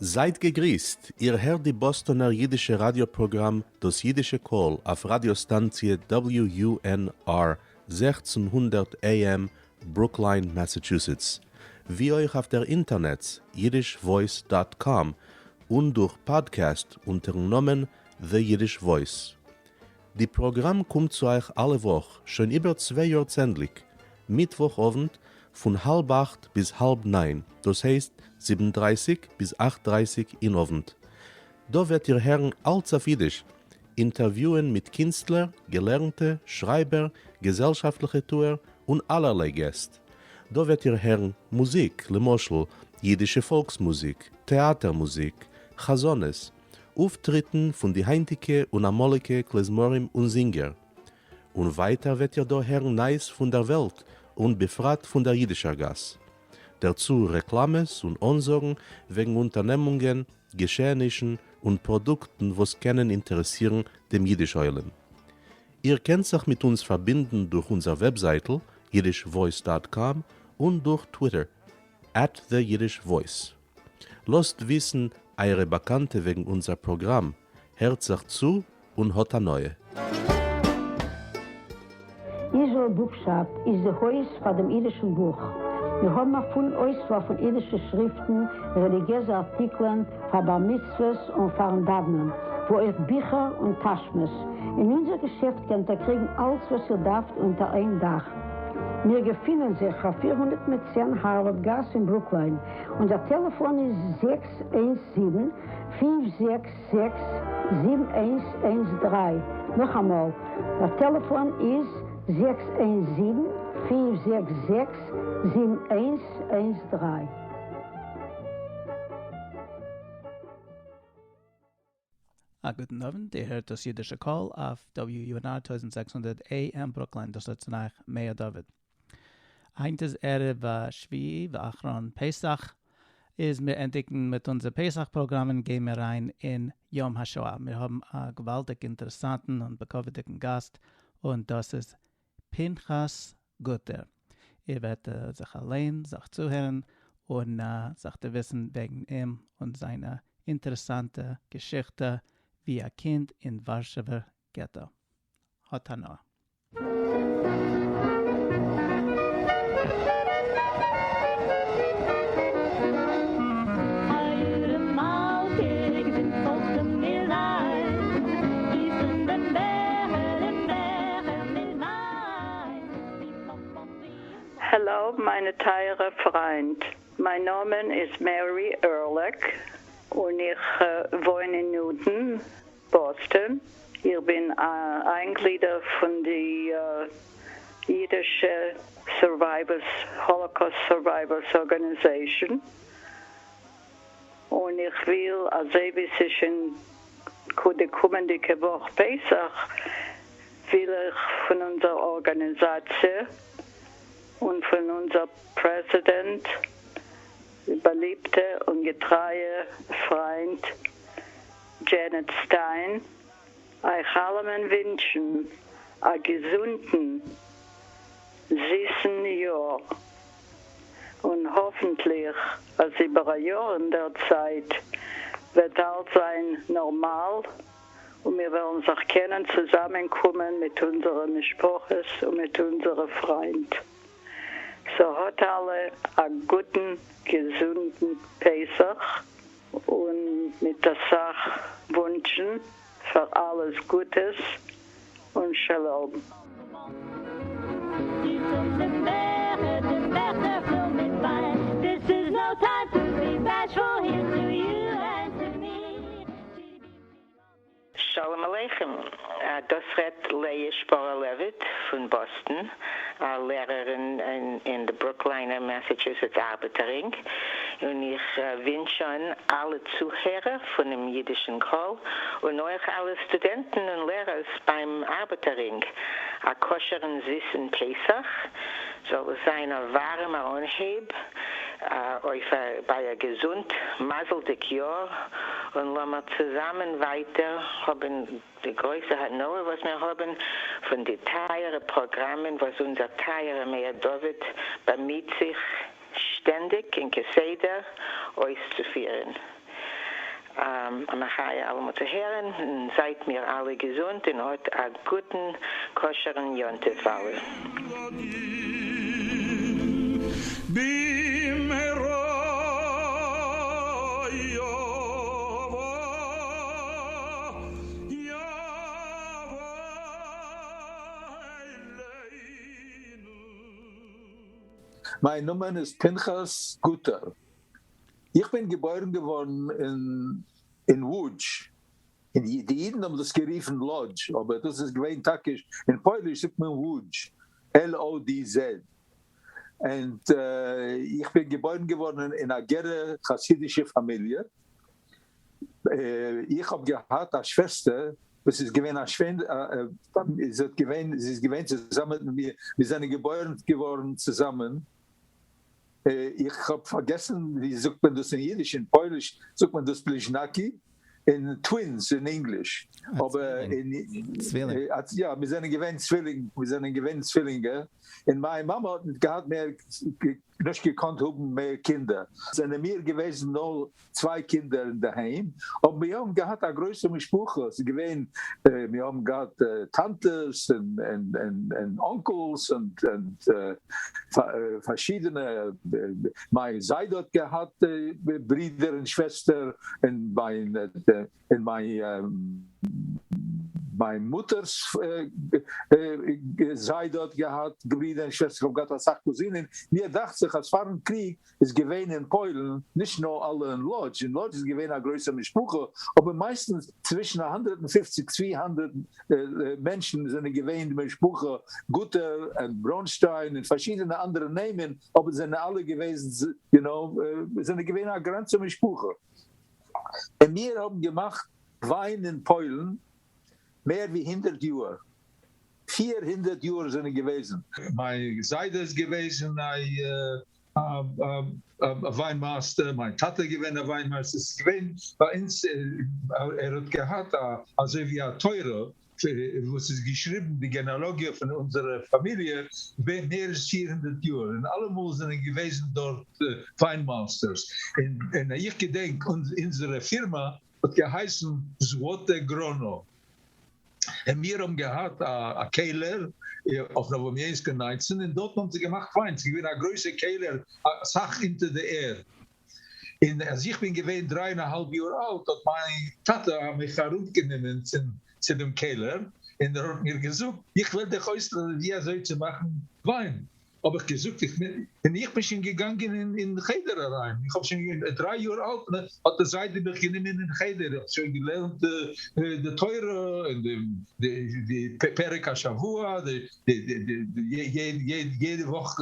זייט געגריסט, איר הערט די באסטאנער אידישע ראדיא פראגראם דאס אידישע קול אויף ראדיא סטאנציע WUNR 1600 AM ברוקליין מאסאטשוסעטס, ווי אויך אויף דער אינטערנעץ yiddishvoice dot com און דורך פאדקעסט אונטערן נאמען The Yiddish Voice. די פראגראם קומט צו אייך אלע וואך שוין איבער צוויי יאר צענדליג, מיטוואך אוונט פון האלב אכט ביז האלב ניין, דאס הייסט זיבן דרייסיג ביז אכט דרייסיג אין אוונט. דא וועט איר הערן אלץ אויף אידיש, אינטערוויוען מיט קינסטלער, געלערנטע, שרייבער, געזעלשאפטליכע טוער, און אלערליי געסט. דא וועט איר הערן מוזיק, למשל, אידישע פאלקס מוזיק, טעאטער מוזיק, חזנות, אויפטריטן פון די היינטיגע און אמאליגע כלי-זמרים און זינגער. און ווייטער וועט איר דא הערן נייעס פון דער וועלט און בפרט פון דער אידישער גאס. דערצו רעקלאמעס און אנזאגן וועגן אונטערנעמונגען, געשעענישן און פראדוקטן וואס קענען אינטערעסירן דעם אידיש עולם. איר קענט זיך מיט אונז פארבינדן דורך אונזער וועבזייטל yiddishvoice dot com און דורך טוויטער at the Yiddish Voice. לאזט וויסן אייערע באקאנטע וועגן אונזער פראגראם, הערט זיך צו און האט הנאה. Israel Bookshop איז די הויז פאר דעם אידישן בוך. מיר האבן א פולן אויסוואל פון אידישע שריפטן, רעליגיעזע ארטיקלען, פאר בר מצוות און פארן דאוונען, וואו אויך ביכער און טאשמעס. אין אונזער געשעפט קענט איר קריגן אלץ וואס איר דארפט אונטער איין דאך. מיר געפינען זיך אויף 410 הארווארד גאס אין ברוקליין. אונזער טעלעפאן איז 617 566 7113. נאכאמאל, דער טעלעפאן איז 617 566 7113. א גוטן אוונט, איר הערט דאס אידישע קול אויף WUNR 1600 AM ברוקליין, דאס האט צו אייך מאיר דוד. היינט איז ערב שביעי ואחרון פסח, איז מיר ענדיגן מיט אונזער פסח פראגראמען גייען מיר אריין אין יום השואה, מיר האבן א געוואלדיג אינטערעסאנטן און בכבוד'יגן גאסט און דאס איז פנחס גוטער, איר וועט זיך אליין זיך צוהערן און זיך דערוויסן וועגן אים און זיינע אינטערעסאנטע געשיכטע ווי א קינד אין ווארשעווער געטא. האט הנאה. העלאו מיינע טייערע פריינט, מיין נאמען איז מערי ערליך און איך וואוין אין ניוטאן, באסטאן. איך בין א איינגלידער פון די אידישע survivors Holocaust survivors organization און איך וויל אזוי ווי ס'איז שוין די קומענדיגע וואך פסח וויל איך פון אונזער ארגאניזאציע און פון אונזער פרעזידענט די באליבטע און געטרייע פריינט דזשענעט סטיין אייך אלעמען ווינטשן א געזונטן זיסן יאר, און האפנטליך אז איבער א יאר אין דער צייט וועט אלץ זיין נארמאל און מיר וועלן זיך קענען צוזאמען קומען מיט אונזערע משפחות און מיט אונזערע פריינט. so האט אלע א גוטן געזונטן פסח און מיט אסאך וואונטשן פאר אלעס גוטעס און שלום. שלום עליכם, דאס רעדט לאה שפארא לעוויט פון באסטן, א לערערין אין די ברוקליינער מאסאטשוסעטס ארבעטער רינג, און איך ווינטש אן אלע צוהערער פונעם אידישן קול, און אויך אלע סטודענטן און לערערס ביים ארבעטער רינג, א כשר'ן זיסן פסח, זאל עס זיין א ווארעמער אנהייב אויף א ביי א געזונט מזל'דיג יאר, און לאמיר צוזאמען ווייטער האבן די גרויסע הנאה וואס מיר האבן פון די טייערע פראגראמען וואס אונזער טייערע מאיר דוד באמיהט זיך שטענדיג און כסדר אויסצופירען. א מחיה אלעמאל צו הערן, און זייט מיר אלע געזונט און האט א גוטן כשר'ן יום טוב אלע. מיין נאמען איז פנחס גוטער. איך בין געבוירן געווארן אין וואודזש, און די אידן האבן דאס גערופן לאדזש, אבער דאס איז געווען טאקע, אין פויליש זאגט מען וואודזש, LODZ. און איך בין געבוירן געווארן אין א גערע חסידישע פאמיליע. איך האב געהאט א שוועסטער וואס איז געווען א שווענ זי האט געווען זי איז געווען צוזאמען מיט מיר, מיר זענען געבוירן געווארן צוזאמען. איך האב פארגעסן ווי זאגט מען דאס אין אידיש, אין פויליש זאגט מען דאס bliźniaki, און twins אין ענגליש, אבער אין צווילינג. יא, מיר זענען געווען צווילינג, מיר זענען געווען צווילינגער, און מיין מאמע האט נישט געהאט מער, נישט געקאנט האבן מער קינדער, זענען מיר געוועזן נאר צוויי קינדער אינדערהיים, אבער מיר האבן געהאט א גרויסע משפחה, ס'איז געווען, מיר האבן געהאט טאנטעס און אנקלס און פארשידענע, מיין זיידע האט געהאט ברידער און שוועסטער, און מיין און מיין מוטער'ס זיידע האט געהאט ברידער און שוועסטער, איך האב געהאט אסאך קוזינען, מיר דאכט זיך אז פארן קריג איז געווען אין פוילן, נישט נאר אלע אין לאדזש, אין לאדזש איז געווען א גרויסע משפחה, אבער מייסטנס צווישן הונדרעט און פופציג צוויי הונדרעט מענטשן זענען געווען די משפחה גוטער און בראנשטיין און פארשידענע אנדערע נעמען, אבער זענען אלע געוועזן, יו נאו, זענען געווען א גאנצע משפחה. און מיר האבן געמאכט וויין אין פוילן מער ווי הונדרעט יאר, 400 יאר זענען געוועזן. מיין זיידע איז געוועזן א וויין מייסטער, מיין טאטע איז געווען א וויין מייסטער, ס'איז געווען ביי אונז, ער האט געהאט א אזוי ווי א תורה וואס איז געשריבן די גענעאלאגיע פון אונזערע פאמיליע מער איז 400 יאר, און אלעמאל זענען געוועזן דארט וויין מייסטערס, און איך געדענק אונזערע פירמע האט געהייסן זלאטע גראנא, און מיר האבן געהאט א קעלער אויף נאוואמיעסקא 19, און דארטן האבן זיי געמאכט וויין, ס'איז געווען א גרויסע קעלער אסאך אונטער די ערד, און אז איך בין געווען דריי און א האלב יאר אלט האט מיין טאטע מיך אראפגענומען צו דעם קעלער, און ער האט מיר געזאגט, איך וועל דיך אויסלערנען ווי אזוי צו מאכן וויין. האב איך געזאגט, איך בין, און איך בין שוין געגאנגען אין חדר אריין, איך האב שוין געווען דריי יאר אלט, האט דער זיידע מיך גענומען אין חדר, איך האב שוין געלערנט די תורה און די פרק השבוע, יעדע וואך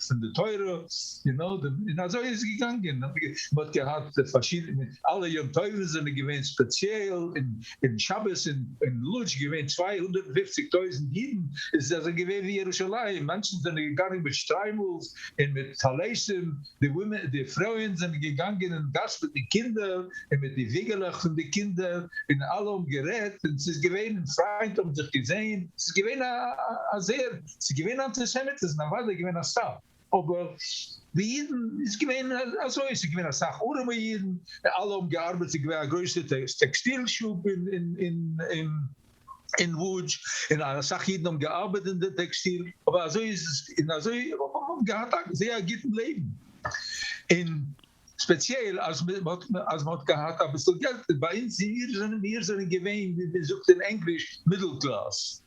פון די תורה, יו נאו, און אזוי איז געגאנגען, מען האט געהאט פארשידענע, אלע יום טובים זענען געווען ספעציעל, און שבת אין לודזש געווען 250,000 אידן, איז אזוי געווען ווי ירושלים, מענטשן זענען געגאנגען מיט שטריימלס און מיט טליתים, די women, די פרויען זענען געגאנגען אין גאס מיט די קינדער און מיט די וויגעלעך פון די קינדער, און אלע האבן גערעדט, און ס'איז געווען, און פריינט האבן זיך געזען, ס'איז געווען א זייער, ס'איז געווען אנטיסעמיטיזם, אוודאי געווען אסאך, אבער די אידן איז געווען אזוי, ס'איז געווען אסאך ארעמע אידן, אלע האבן געארבעט, ס'איז געווען א גרויסע טעקסטיל shop אין וואודזש, און אסאך אידן האבן געארבעט אין די טעקסטיל, אבער אזוי איז עס, און אזוי האבן געהאט א זייער גוטן לעבן, און ספעציעל אז מען האט געהאט אביסל געלט, ביי אונז מיר זענען געווען ווי מען זאגט אין ענגליש middle class,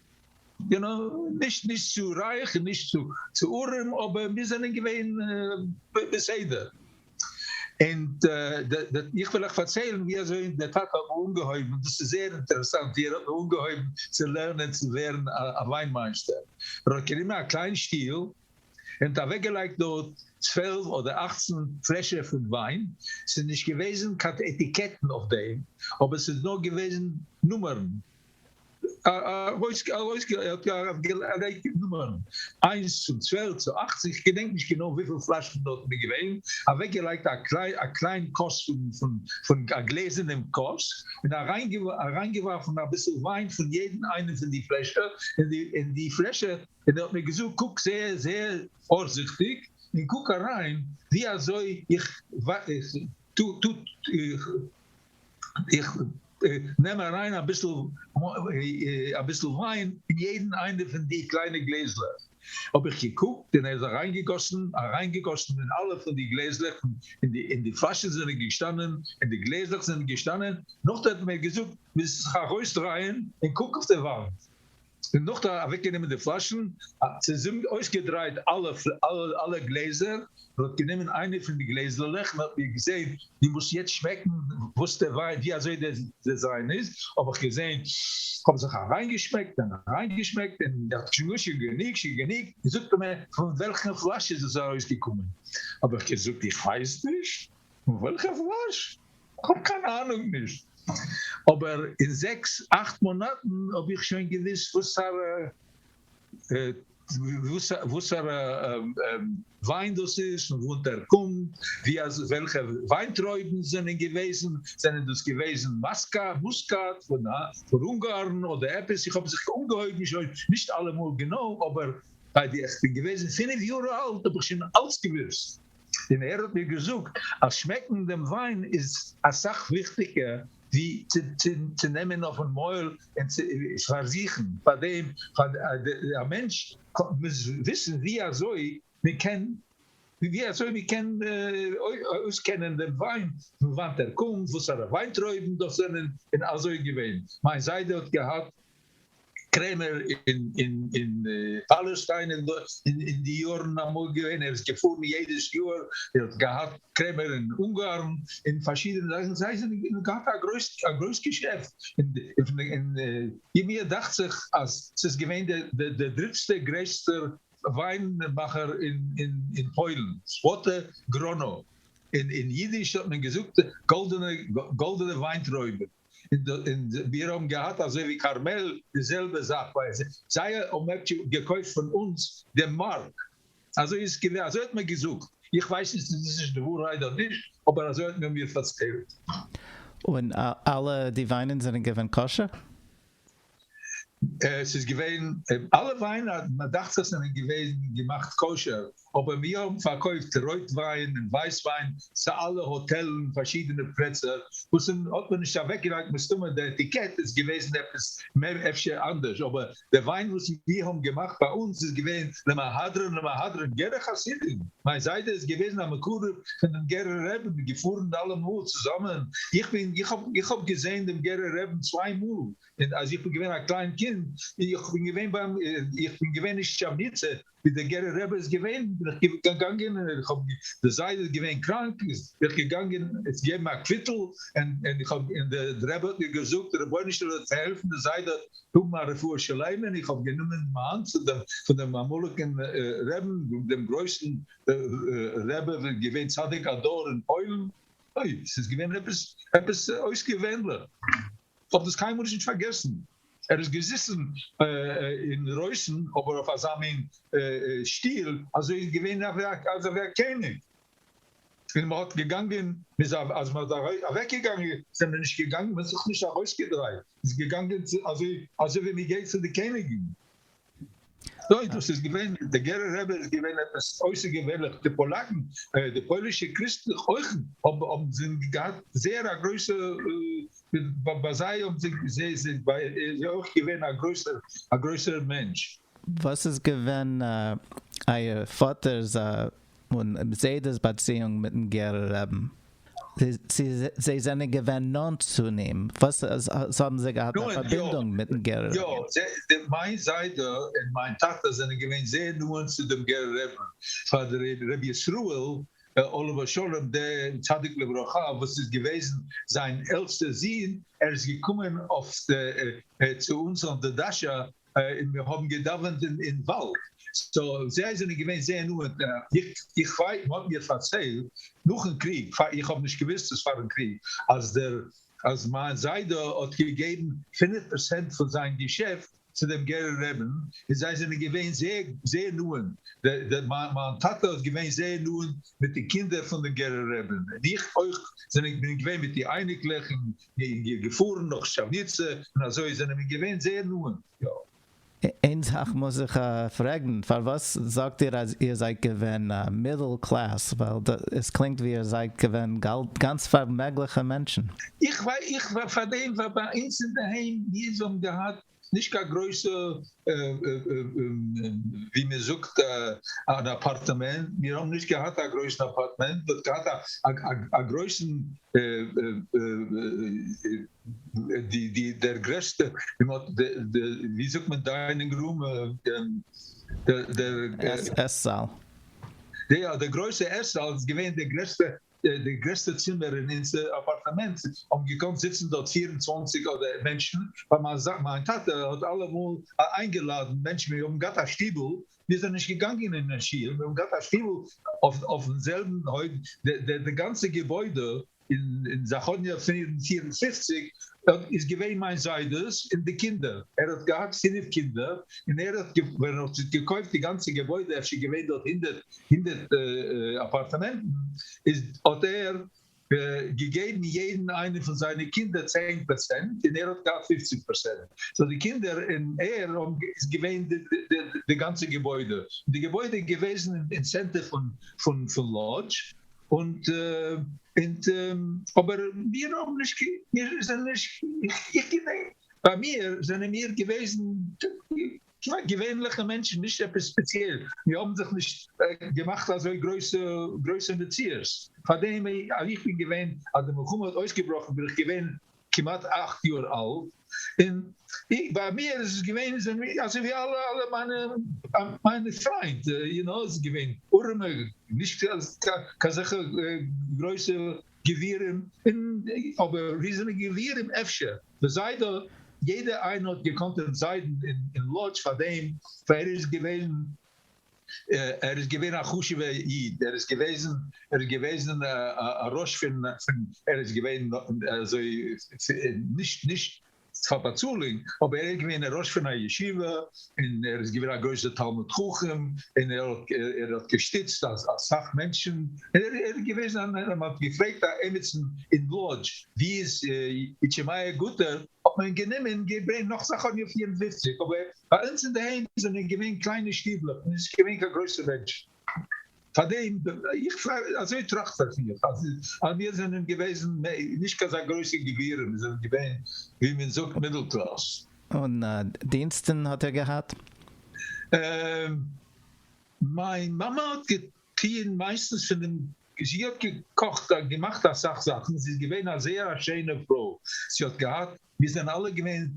יו נאו, נישט נישט צו רייך און נישט צו ארעם, אבער מיר זענען געווען בסדר. און איך וויל אייך פארציילן ווי אזוי דער טאטע האט מיר אנגעהויבן, און דאס איז זייער אינטערעסאנט, ווי ער האט מיר אנגעהויבן צו לערנען צו ווערן א וויינמייסטער. ער האט גענומען א קליין שטיל און האט אוועקגעלייגט דארט 12 אדער 18 פלעשער פון וויין, ס'איז נישט געוועזן קיין עטיקעטן אויף דעם, אבער ס'איז נאר געוועזן נומערן. ארויסגעלייגט נומערן, איינס צו 12 צו 18, איך געדענק נישט גענוי וויפיל פלאשן דארטן איז געווען, אוועקגעלייגט א קליין כוס פון א גלעזערנעם כוס, און אריינגעווארפן אביסל וויין פון יעדן איינעם פון די פלעשער אין די פלעשער, און ער האט מיר געזאגט, קוק זייער זייער פארזיכטיג, און קוק אריין ווי אזוי איך טו. איך נעם אריין אביסל אביסל וויין אין יעדן איינע פון די קליינע גלעזלעך. האב איך געקוקט און ער איז אריינגעגאסן אריינגעגאסן אין אלע פון די גלעזלעך און די און די פלאשן זענען געשטאנען און די גלעזלעך זענען געשטאנען, נאכדעם האט ער מיר געזאגט מוזט זיך ארויסדרייען און קוק אויף די וואנט. און נאכדעם אוועקגענומען די פלאשן, צוזאם אויסגעדרייט אלע אלע גלעזער, און האט גענומען איינע פון די גלעזלעך און האט מיר געזען, דו מוזט יעצט שמעקן וואס דער וויין, ווי אזוי דער דיזיין איז, האב איך געזען, כ'האב זיך אריינגעשמעקט און אריינגעשמעקט, און ער האט שוין שוין גענוג, שוין גענוג, און זאגט ער מיר, פון וועלכן פלאש איז עס ארויסגעקומען? האב איך געזאגט, איך ווייס נישט, פון וועלכע פלאש? כ'האב קיין אהנונג נישט. אבער אין זעקס אכט מאנאטן האב איך שוין געוויסט וואסארא וואסארא וויין דאס איז, פון וואנט ער קומט, ווי אז וועלכע וויינטרויבן זענען געוועזן, זענען דאס געוועזן מאסקא, מוסקאט פון אונגארן אדער עפעס, איך האב זיך אנגעהויבן שוין, נישט אלעמאל גענוי, אבער ביי די איך בין געוועזן פינף יאר אלט האב איך שוין אלץ געוויסט. און ער האט מיר געזאגט אז שמעקן דעם וויין איז אסאך וויכטיגער ווי צו נעמען אויפן מויל און צו פארזוכן, פאר דעם א מענטש מוז וויסן ווי אזוי מען קען ווי אזוי מען קען אויסקענען דעם וויין, פון וואנט ער קומט, וואסארא וויינטרויבן דאס זענען, און אזוי געווען. מיין זיידע האט געהאט קרעמער אין אין פאלעסטיין אין די יארן אמאל געווען, ער איז געפארן יעדעס יאר, ער האט געהאט קרעמער אין אונגארן אין פארשידענע זאכן, זיי זענען געהאט א גרויס א גרויס געשעפט, און מיר דאכט זיך אז ס'איז געווען די די דריטסטע גרעסטער וויין מאכער אין אין פוילן, זלאטע גראנא, אין אידיש האט מען געזאגט גאלדענע גאלדענע וויינטרויבן. און מיר האבן געהאט אזוי ווי כרמל די זעלבע זאך ווייל זיי האבן געקויפט פון אונז דעם מארק, אזוי איז געווען, אזוי האט מען געזאגט, איך ווייס נישט צו דאס איז די ווארהייט אדער נישט, אבער אזוי האט מען מיר פארציילט. און אלע די וויינען זענען געווען כשר? עס איז געווען, אלע וויינען דאכט זיך זענען געווען געמאכט כשר, אבער מיר האבן פארקויפט רויט וויין און ווייס וויין צו אלע האטעלן פארשידענע פלעצער וואס האט מען נישט אוועקגעלייגט מסתמא די עטיקעט איז געוועזן עפעס מער אפשר אנדערש אבער די וויין וואס מיר האבן געמאכט ביי אונז איז געווען למהדרין למהדרין גערער חסידים מיין זיידע איז געוועזן א מקורב פון דעם גערער רעבן געפארן אלעמאל צוזאמען איך בין איך האב איך האב געזען דעם גערער רעבן צוויי מאל און אז איך בין געווען א קליין קינד, איך בין געווען ביים, איך בין געווען אין שטשאווניצע ווי דער גערער רבי איז געווען, בין איך געגאנגען און איך האב, די זיידע איז געווען קראנק, איז בין איך געגאנגען עס געבן א קוויטל, און און איך האב, און דער רבי האט מיר געזאגט, דער רבונו של עולם וועט העלפן די זיידע האבן א רפואה שלימה, און איך האב גענומען מיין האנט פון דעם פון דעם אמאליגן רעבן, דעם גרויסן רבי וואס איז געווען צדיק הדור אין פוילן, אוי, ס'איז געווען עפעס עפעס אויסגעווענליך. כ'האב דאס קיינמאל נישט פארגעסן, ער איז געזיסן אין רויסן אבער אויף אזא מין שטיל אזוי איז געווען אזוי ווי א קעניג, און מען האט געגאנגען מ'איז אז מען האט אוועק געגאנגען זענען מיר נישט געגאנגען מען האט זיך נישט ארויסגעדרייט מ'איז געגאנגען אזוי אזוי ווי מען גייט צו די קעניגן. אוי דאס איז געווען, דער גערער רבי איז געווען עפעס אויסערגעווענליך, די פאלאקן, די פוילישע קריסטן אויך האבן זיי געהאט זייער א גרויסע, ביי זיי האבן זיי זיי איז אויך געווען א גרויסער א גרויסער מענטש. וואס איז געווען אייער פאטער'ס און זיידע'ס באציאונג מיטן גערער רעבן? זיי זענען געווען נאנט צו אים? וואס האבן זיי געהאט א פארבינדונג מיטן גערער רעבן? יא, מיין זיידע און מיין טאטע זענען געווען זייער נאנט צו דעם גערער רעבן, פאר דער רבי ישראל עליו השלום דער צדיק לברכה וואס איז געוועזן זיין עלטסטער זון, ער איז געקומען אויף צו אונז אויף די דאטשע און מיר האבן געדאווענט אין וואלד, סאו זיי זענען געווען זייער נאנט, איך ווייס, מען האט מיר פארציילט נאכן קריג, איך האב נישט געוויסט עס פארן קריג, אז דער אז מיין זיידע האט געגעבן פינף פערסענט פון זיין געשעפט צו דעם גערער רעבן, און זיי זענען געווען זייער זייער נאנט, דער מיין טאטע האט געווען זייער נאנט מיט די קינדער פון דעם גערער רעבן, און איך אויך זענען בין געווען מיט די אייניקלעך און געפארן נאך שטשאווניצע און אזוי זענען מיר געווען זייער נאנט, יא. איין זאך מוז איך פרעגן, פארוואס זאגט איר אז איר זייט געווען מידל קלעס, ווייל עס קלינגט ווי איר זייט געווען גאנץ פארמעגליכע מענטשן. איך איך פאר דעם ווייל ביי אונז אינדערהיים מיר האבן געהאט נישט קיין גרויסע ווי מען זאגט אן אפארטמענט, מיר האבן נישט געהאט א גרויסן אפארטמענט, מיר האט געהאט א גרויסן די די דער גרעסטע ווי זאגט מען dining room דער עס-זאל. יא, דער גרויסע עס-זאל איז געווען דער גרעסטע די גרעסטע צימער אין אונזער אפארטמענט האבן געקאנט זיצן דארט 24 אדער מענטשן, ווייל מיין מיין טאטע האט אלעמאל איינגעלאדן מענטשן, מיר האבן געהאט א שטיבל, מיר זענען נישט געגאנגען אין א שול, מיר האבן געהאט א שטיבל אויפן זעלבן הויף, די גאנצע געביידע אין זאכאדניא 54 איז געווען מיין זיידעס און די קינדער, ער האט געהאט פינף קינדער, און ער האט ווען ער האט געקויפט די גאנצע געביידע, אפשר געווען דארט 100 אפארטמענטן, איז האט ער געגעבן יעדן איינעם פון זיינע קינדער 10% און ער האט געהאט 50%. So די קינדער און ער האבן איז געווען די גאנצע געביידע. די געביידע איז געוועזן אין center פון לאדזש, און און אבער מיר האבן נישט מיר זענען נישט איך געדענק ביי מיר זענען מיר געוועזן געווענליכע מענטשן, נישט עפעס ספעציעל, מיר האבן זיך נישט געמאכט אזוי גרויסע גרויסע מציאות, פאר דעם אז איך בין געווען אז די מלחמה האט אויסגעבראכן בין איך געווען כמעט 8 יאר אלט, און ביי מיר איז עס געווען אזוי ווי אלע אלע מיינע מיינע פריינט, you know, עס איז געווען ארעמע, נישט קיין אזעלכע גרויסע גבירים, אבער ווי זענען גבירים אפשר, די זיידע, יעדער איינער האט געקאנט דעם זיידן אין לאדזש פאר דעם, ווייל ער איז געווען ער איז געווען א חשוב'ער איד, ער איז געוועזן, ער איז געוועזן א ראש פון, ער איז געווען אזוי נישט נישט פאר באצאלונג, אבער ער איז געווען א ראש פון א ישיבה, און ער איז געווען א גרויסער תלמיד חכם, און ער האט ער האט געשטיצט אסאך מענטשן, און ער איז געוועזן, מען האט געפרעגט עמיצן אין לאדזש ווי איז איטשע מאיר גוטער, האט מען גענומען געברענגט נאך זאכאניע 54, אבער ביי אונז אינדערהיים זענען געווען קליינע שטיבלעך, נישט געווען קיין גרויסע מענטשן. פאר דעם, איך אזוי טראכט איך מיר, אז מיר זענען געוועזן נישט קיין אזא גרויסע גבירים, מיר זענען געווען, ווי מען זאגט, middle class. און דינסטן האט ער געהאט? מיין מאמע האט געטוען מייסטנס פון דעם, זי האט געקאכט, געמאכט אסאך זאכן, זי איז געווען א זייער א שיינע פרוי, זי האט געהאט, מיר זענען אלע געווען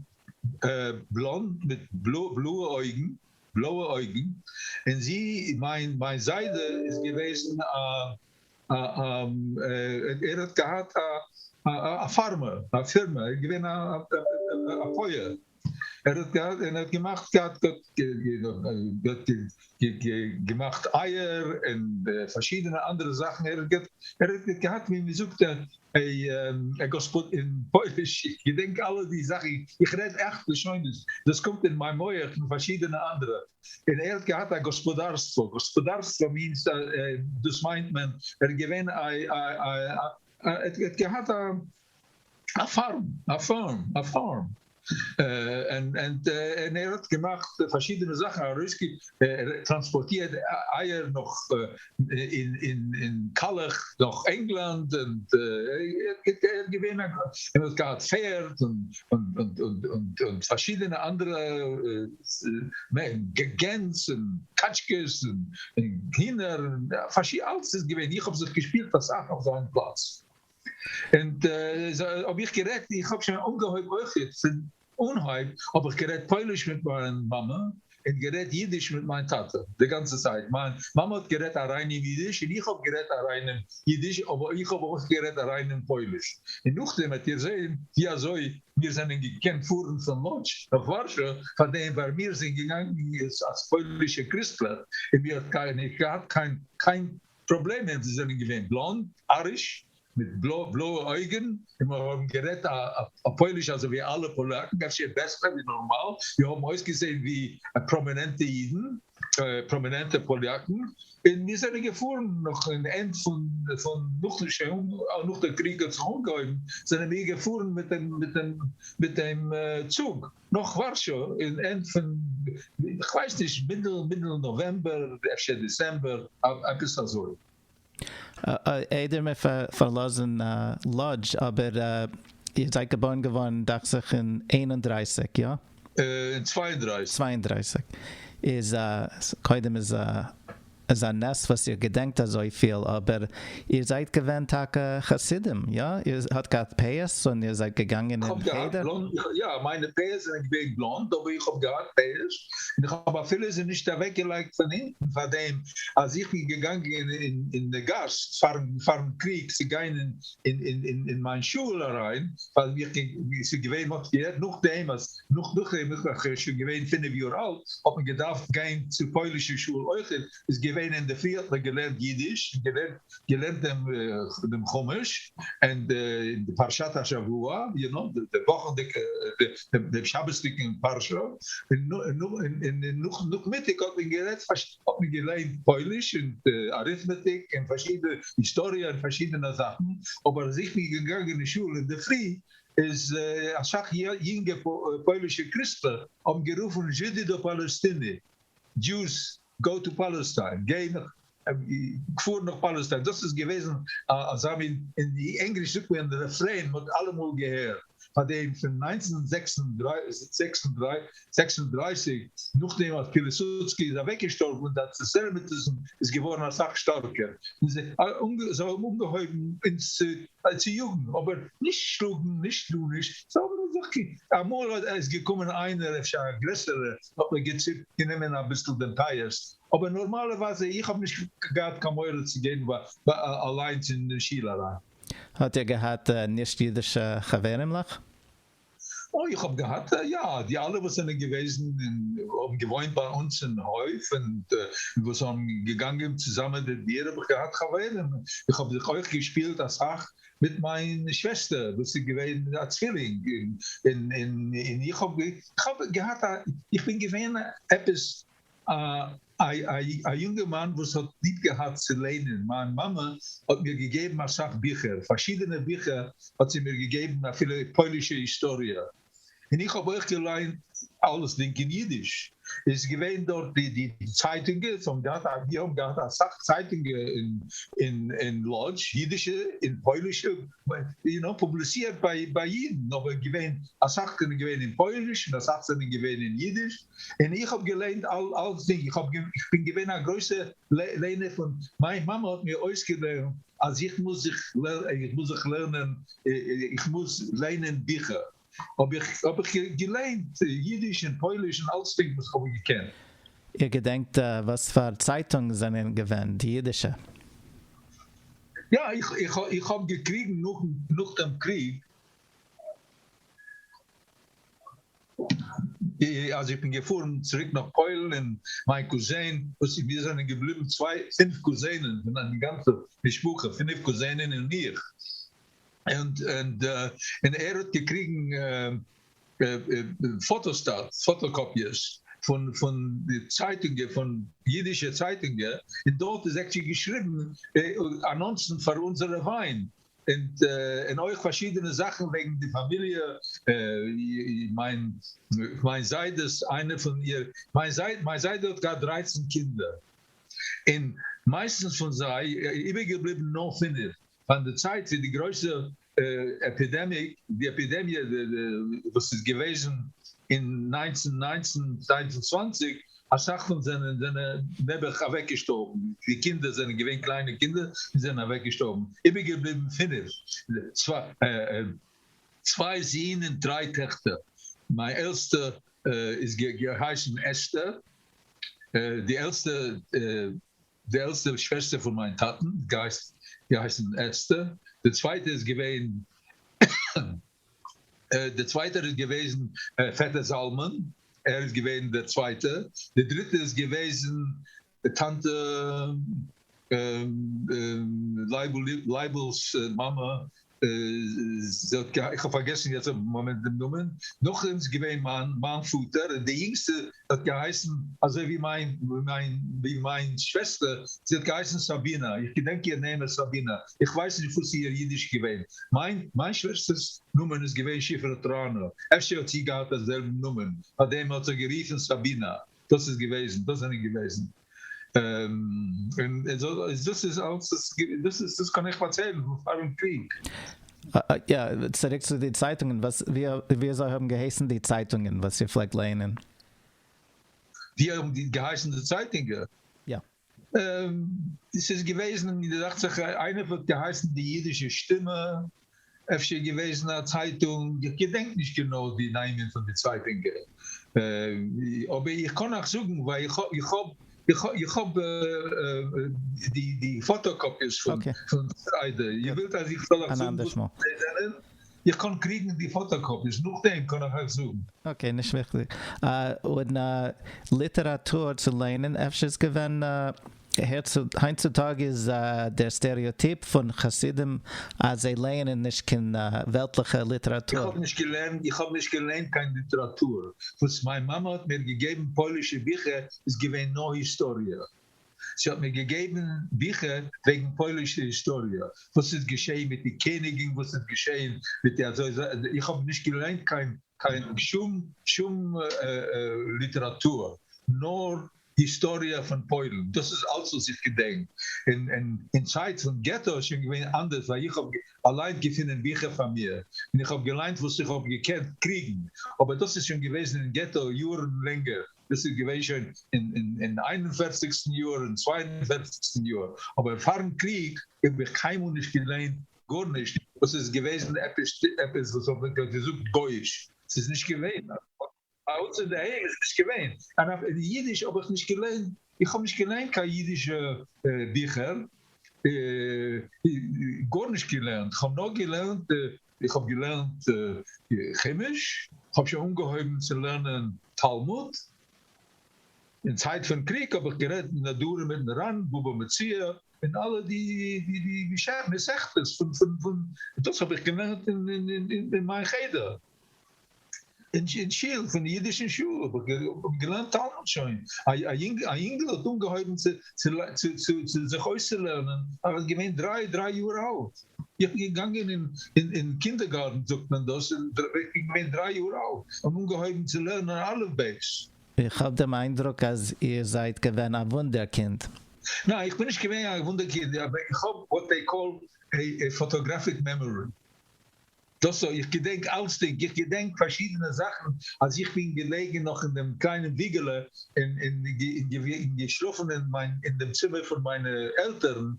בלאנד מיט בלויע אויגן, בלויע אויגן, און זי, מיין מיין זיידע איז געוועזן א ער האט געהאט א farmer, א פירמע, ער איז געווען א פויער, ער האט געהאט און ער האט געמאכט געהאט געמאכט אייער און פארשידענע אנדערע זאכן, ער האט ער האט געהאט ווי מען זאגט א גאספאד אין פויליש, איך געדענק אלע די זאכן, איך רעד עכט לשונות, דאס קומט אין מיין מוח פון פארשידענע אנדערע, און ער האט געהאט א גאספאדארסטווא, גאספאדארסטווא means דאס מיינט מען, ער איז געווען א ער האט געהאט א farm, א farm, א farm, און און ער האט געמאכט פארשידענע זאכן, ארויס טראנספארטירט אייער נאך אין אין קאלעך נאך ענגלאנד, און ער האט געווען א, ער האט געהאט פערד און און און פארשידענע אנדערע גענז און קאטשקעס און הינער, אלץ איז געווען, איך האב זיך געשפילט אסאך אויף זיין פלאץ. און האב איך גערעדט, איך האב שוין אנגעהויבן אויך פון אנהויב, האב איך גערעדט פויליש מיט מיין מאמע און גערעדט אידיש מיט מיין טאטע די גאנצע צייט. מיין מאמע האט גערעדט א ריינעם אידיש און איך האב גערעדט א ריינעם אידיש, אבער איך האב אויך גערעדט א ריינעם פויליש. און נאכדעם וועט איר זען ווי אזוי מיר זענען געקענט פארן פון לאדזש נאך ווארשע, פאר דעם ווייל מיר זענען געגאנגען אלס פוילישע קריסטלעך און מיר האט געהאט קיין קיין פראבלעמען, זיי זענען געווען בלאנד, אריש, מיט בלויע אויגן, און מיר האבן גערעדט א פויליש אזוי ווי אלע פאלאקן, אפשר בעסער ווי נארמאל, מיר האבן אויסגעזען ווי פראמינענטע אידן. פראמינענטע פאליאקן, און מיר זענען געפארן נאך אין ענד פון פון נאך שוין נאך דער קריג האט זיך אנגעהויבן, זענען מיר געפארן מיט דעם מיט דעם מיט דעם צוג נאך ווארשא אין ענד פון איך ווייס נישט מיטל מיטל נאוועמבער אפשר דעצעמבער עפעס אזוי. איידער מיר פארלאזן לאדזש, אבער איר זייט געבוירן געווארן דאכט זיך אין 31, יא? אין 32. 32. איז קודם איז איז א נס וואס איר געדענקט אזויפיל, אבער איר זייט געווען טאקע חסידים, יא? איר האט געהאט פאות און איר זייט געגאנגען אין חדר? יא, מיינע פאות זענען געווען בלאנד, אבער איך האב געהאט פאות, און איך האב אפילו זיי נישט אוועקגעלייגט פון הינטן פאר דעם אז איך בין געגאנגען אין די גאס פארן קריג צו גיין אין מיין שול אריין, ווייל איך ס'איז געווען מ'האט געהערט נאכדעם אז נאך נאכדעם איך בין שוין געווען פינף יאר אלט האט מען געדארפט גיין צו פוילישע שול אויכעט, איז געווען אינדערפרי האט מען געלערנט אידיש, געלערנט געלערנט דעם דעם חומש און די פרשת השבוע, יו נאו, די וואכנדיגע דעם שבת'דיגן פרשה, און נאך נאכמיטאג האט מען גערעדט האט מען געליינט פויליש און אריטמעטיק און פארשידענע היסטאריע און פארשידענע זאכן, אבער אז איך בין געגאנגען אין שול אינדערפרי איז אסאך יונגע פוילישע קריסטלעך האבן גערופן Żydy do Palestyny, Jews go to Palestine, גיי נאך, פאר נאך פאלעסטיין, דאס איז געוועזן אזא מין, אין ענגליש זאגט מען refrain, מען האט אלעמאל געהערט פאר דעם פון 1936 נאכדעם אז פילסודסקי איז אוועקגעשטארבן און די אנטיסעמיטיזם איז געווארן אסאך שטארקער, און זיי האבן אנגעהויבן אונז צו יאגן, אבער נישט שלאגן, נישט גארנישט, זיי האבן זיך, אמאל איז געקומען איינער אפשר א גרעסערער האט מען געציפט גענומען אביסל דעם פאות, אבער נארמאלערווייזע איך האב נישט געהאט קיין מורא צו גיין אליינס אין שול אריין. האט איר געהאט נישט אידישע חברים'לעך? אוי איך האב געהאט יא, די אלע וואס זענען געוועזן און האבן געוואוינט ביי אונז אין הויף און וואס האבן געגאנגען צוזאמען מיט מיר האב איך געהאט חברים, איך האב זיך אויך געשפילט אסאך מיט מיין שוועסטער וואס איז געווען א צווילינג, און און איך האב איך האב געהאט א איך בין געווען עפעס א א יונגערמאן וואס האט ליב געהאט צו ליינען, מיין מאמע האט מיר געגעבן אסאך ביכער, פארשידענע ביכער האט זי מיר געגעבן אפילו פוילישע היסטאריע, און איך האב אויך געליינט אלעסדינג אין אידיש, איז געווען דארט די די צייטונגען, זיי האבן געהאט א מיר האבן געהאט אסאך צייטונגען אין אין אין לאדזש, אידישע און פוילישע, יו נאו, פובליצירט ביי ביי אידן, אבער געווען אסאך זענען געווען אין פויליש און אסאך זענען געווען אין אידיש, און איך האב געליינט אלסדינג, איך האב איך בין געווען א גרויסע ליינער פון, מיין מאמע האט מיר אויסגעלערנט אז איך מוז זיך איך מוז זיך לערנען, איך מוז ליינען ביכער, האב איך האב איך געליינט אידיש און פויליש און אלסדינג וואס איך האב געקענט. איר געדענקט וואס פאר צייטונג זענען געווען די אידישע? יא, איך איך איך האב געקריגן נאכן נאך דעם קריג, אז איך בין געפארן צוריק נאך פוילן און מיין קוזין וואס מיר זענען געבליבן צוויי פינף קוזינען פון א גאנצע משפחה פינף קוזינען און איך און און און ער האט געקריגן פאטאסטאט פאטאקאפיעס פון פון די צייטונגען פון אידישע צייטונגען און דארט איז actually געשריבן אנאנסן פאר אונזערע וויין און און אויך פארשידענע זאכן וועגן די פאמיליע, מיין מיין זיידעס איינער פון איר, מיין זיידע מיין זיידע האט געהאט דרייצן קינדער, און מייסטנס פון זיי איבערגעבליבן נאר פינף, פאר די צייט ווי די גרויסע epidemic, די עפידעמיע וואס איז געוועזן אין 1919 1920, אסאך פון זענען זענען נעבעך אוועקגעשטארבן, די קינדער זענען געווען קליינע קינדער און זענען אוועקגעשטארבן, איבערגעבליבן פינף, צוויי זין און דריי טעכטער, מיין עלטסטע איז געהייסן אסתר, די עלטסטע די עלטסטע שוועסטער פון מיין טאטן געהייסן אסתר, די צווייטע איז געווען דער צווייטער איז געוועזן פעטער זלמן, ער איז געווען דער צווייטער, די דריטע איז געוועזן טאנטע לייבל'ס מאמע. זי האט איך האב פארגעסן יעצט אויפן מאמענט דעם נאמען, נאכדעם איז געווען מיין מיין פאטער, און די יונגסטע האט געהייסן אזוי ווי מיין מיין ווי מיין שוועסטער, זי האט געהייסן סאבינא, איך געדענק איר נעמען סאבינא, איך ווייס נישט וואס איר אידיש געווען, מיין מיין שוועסטער'ס נאמען איז געווען שפרה טראנא, אפשר האט זי געהאט דעם זעלבן נאמען, פאר דעם האט זיך גערופן סאבינא, דאס איז געוועזן, דאס זענען געוועזן. און דאס איז אלס, דאס איז, דאס קען איך פארציילן פון פארן קריג. יא, צוריק צו די צייטונגען, וואס, ווי אזוי האבן געהייסן די צייטונגען וואס איר פלעגט לייענען? ווי האבן געהייסן די צייטונגען? יא. עס איז געוועזן, דאכט זיך איינער האט געהייסן די אידישע שטימע, אפשר געוועזן א צייטונג, איך געדענק נישט גענוי די נעמען פון די צייטונגען, אבער איך קען אייך זאגן ווייל איך האב איך האב די די פאטאקאפיעס פון ביידע, איר ווילט אז איך זאל אייך זאגן וואס זיי זענען? איך קען קריגן די פאטאקאפיעס נאכדעם קען איך אייך זאגן. Okay, נישט וויכטיג. און ליטעראטור צו ליינען אפשר איז געווען היינט צו טאג איז דער סטעריאטיפ פון חסידים אז זיי לייענען נישט קיין וועלטליכע ליטעראטור. איך האב נישט געלערנט, איך האב נישט געליינט קיין ליטעראטור. וואס מיין מאמע האט מיר געגעבן פוילישע ביכער איז געווען נאר היסטאריע. זי האט מיר געגעבן ביכער וועגן פוילישע היסטאריע, וואס איז געשעהן מיט די קעניגן, וואס איז געשעהן מיט די אזוי, איך האב נישט געליינט קיין קיין שום שום ליטעראטור, נאר היסטאריע פון פוילן, דאס איז אלץ וואס איך געדענק, און אין צייט פון געטא איז שוין געווען אנדערש, ווייל איך האב אליין געפונען ביכער פאר מיר, און איך האב געליינט וואס איך האב געקענט קריגן, אבער דאס איז שוין געוועזן אין געטא יארן לענגער, דאס איז געווען שוין אין איין און פערציגסטן יאר און צוויי און פערציגסטן יאר, אבער פארן קריג האב איך קיינמאל נישט געליינט גארנישט וואס איז געוועזן עפעס עפעס וואס האט מען געזאגט גויאיש, ס'איז נישט געווען, ביי אונז אינדערהיים איז נישט געווען, און אויף אידיש האב איך נישט געליינט, איך האב נישט געליינט קיין אידישע ביכער, גארנישט געלערנט, איך האב נאר געלערנט, איך האב געלערנט חומש, איך האב שוין אנגעהויבן צו לערנען תלמוד, אין צייט פון קריג האב איך גערעדט נדרים מיטן ר"ן, בבא מציעא, און אלע די די מסכתות פון פון דאס האב איך געלערנט אין מיין חדר. אין שול, פון אידישן שול האב איך געלערנט תלמוד שוין. א יונגל האט אנגעהויבן צו זיך אויסצולערנען, ער איז געווען דריי, דריי יאר אלט. איך בין געגאנגען אין קינדערגארטן זאגט מען דאס, איך בין געווען דריי יאר אלט און אנגעהויבן צו לערנען אלף בית. איך האב דעם איינדרוק אז איר זייט געווען א וואונדערקינד. ניין, איך בין נישט געווען א וואונדערקינד, אבער איך האב what they call a photographic memory. דאס איך געדענק אלצדינג, איך געדענק פארשידענע זאכן, אז איך בין געלעגן נאך אין דעם קליינעם וויגעלע און און געשלאפן אין מיין אין דעם צימער פון מיינע עלטערן,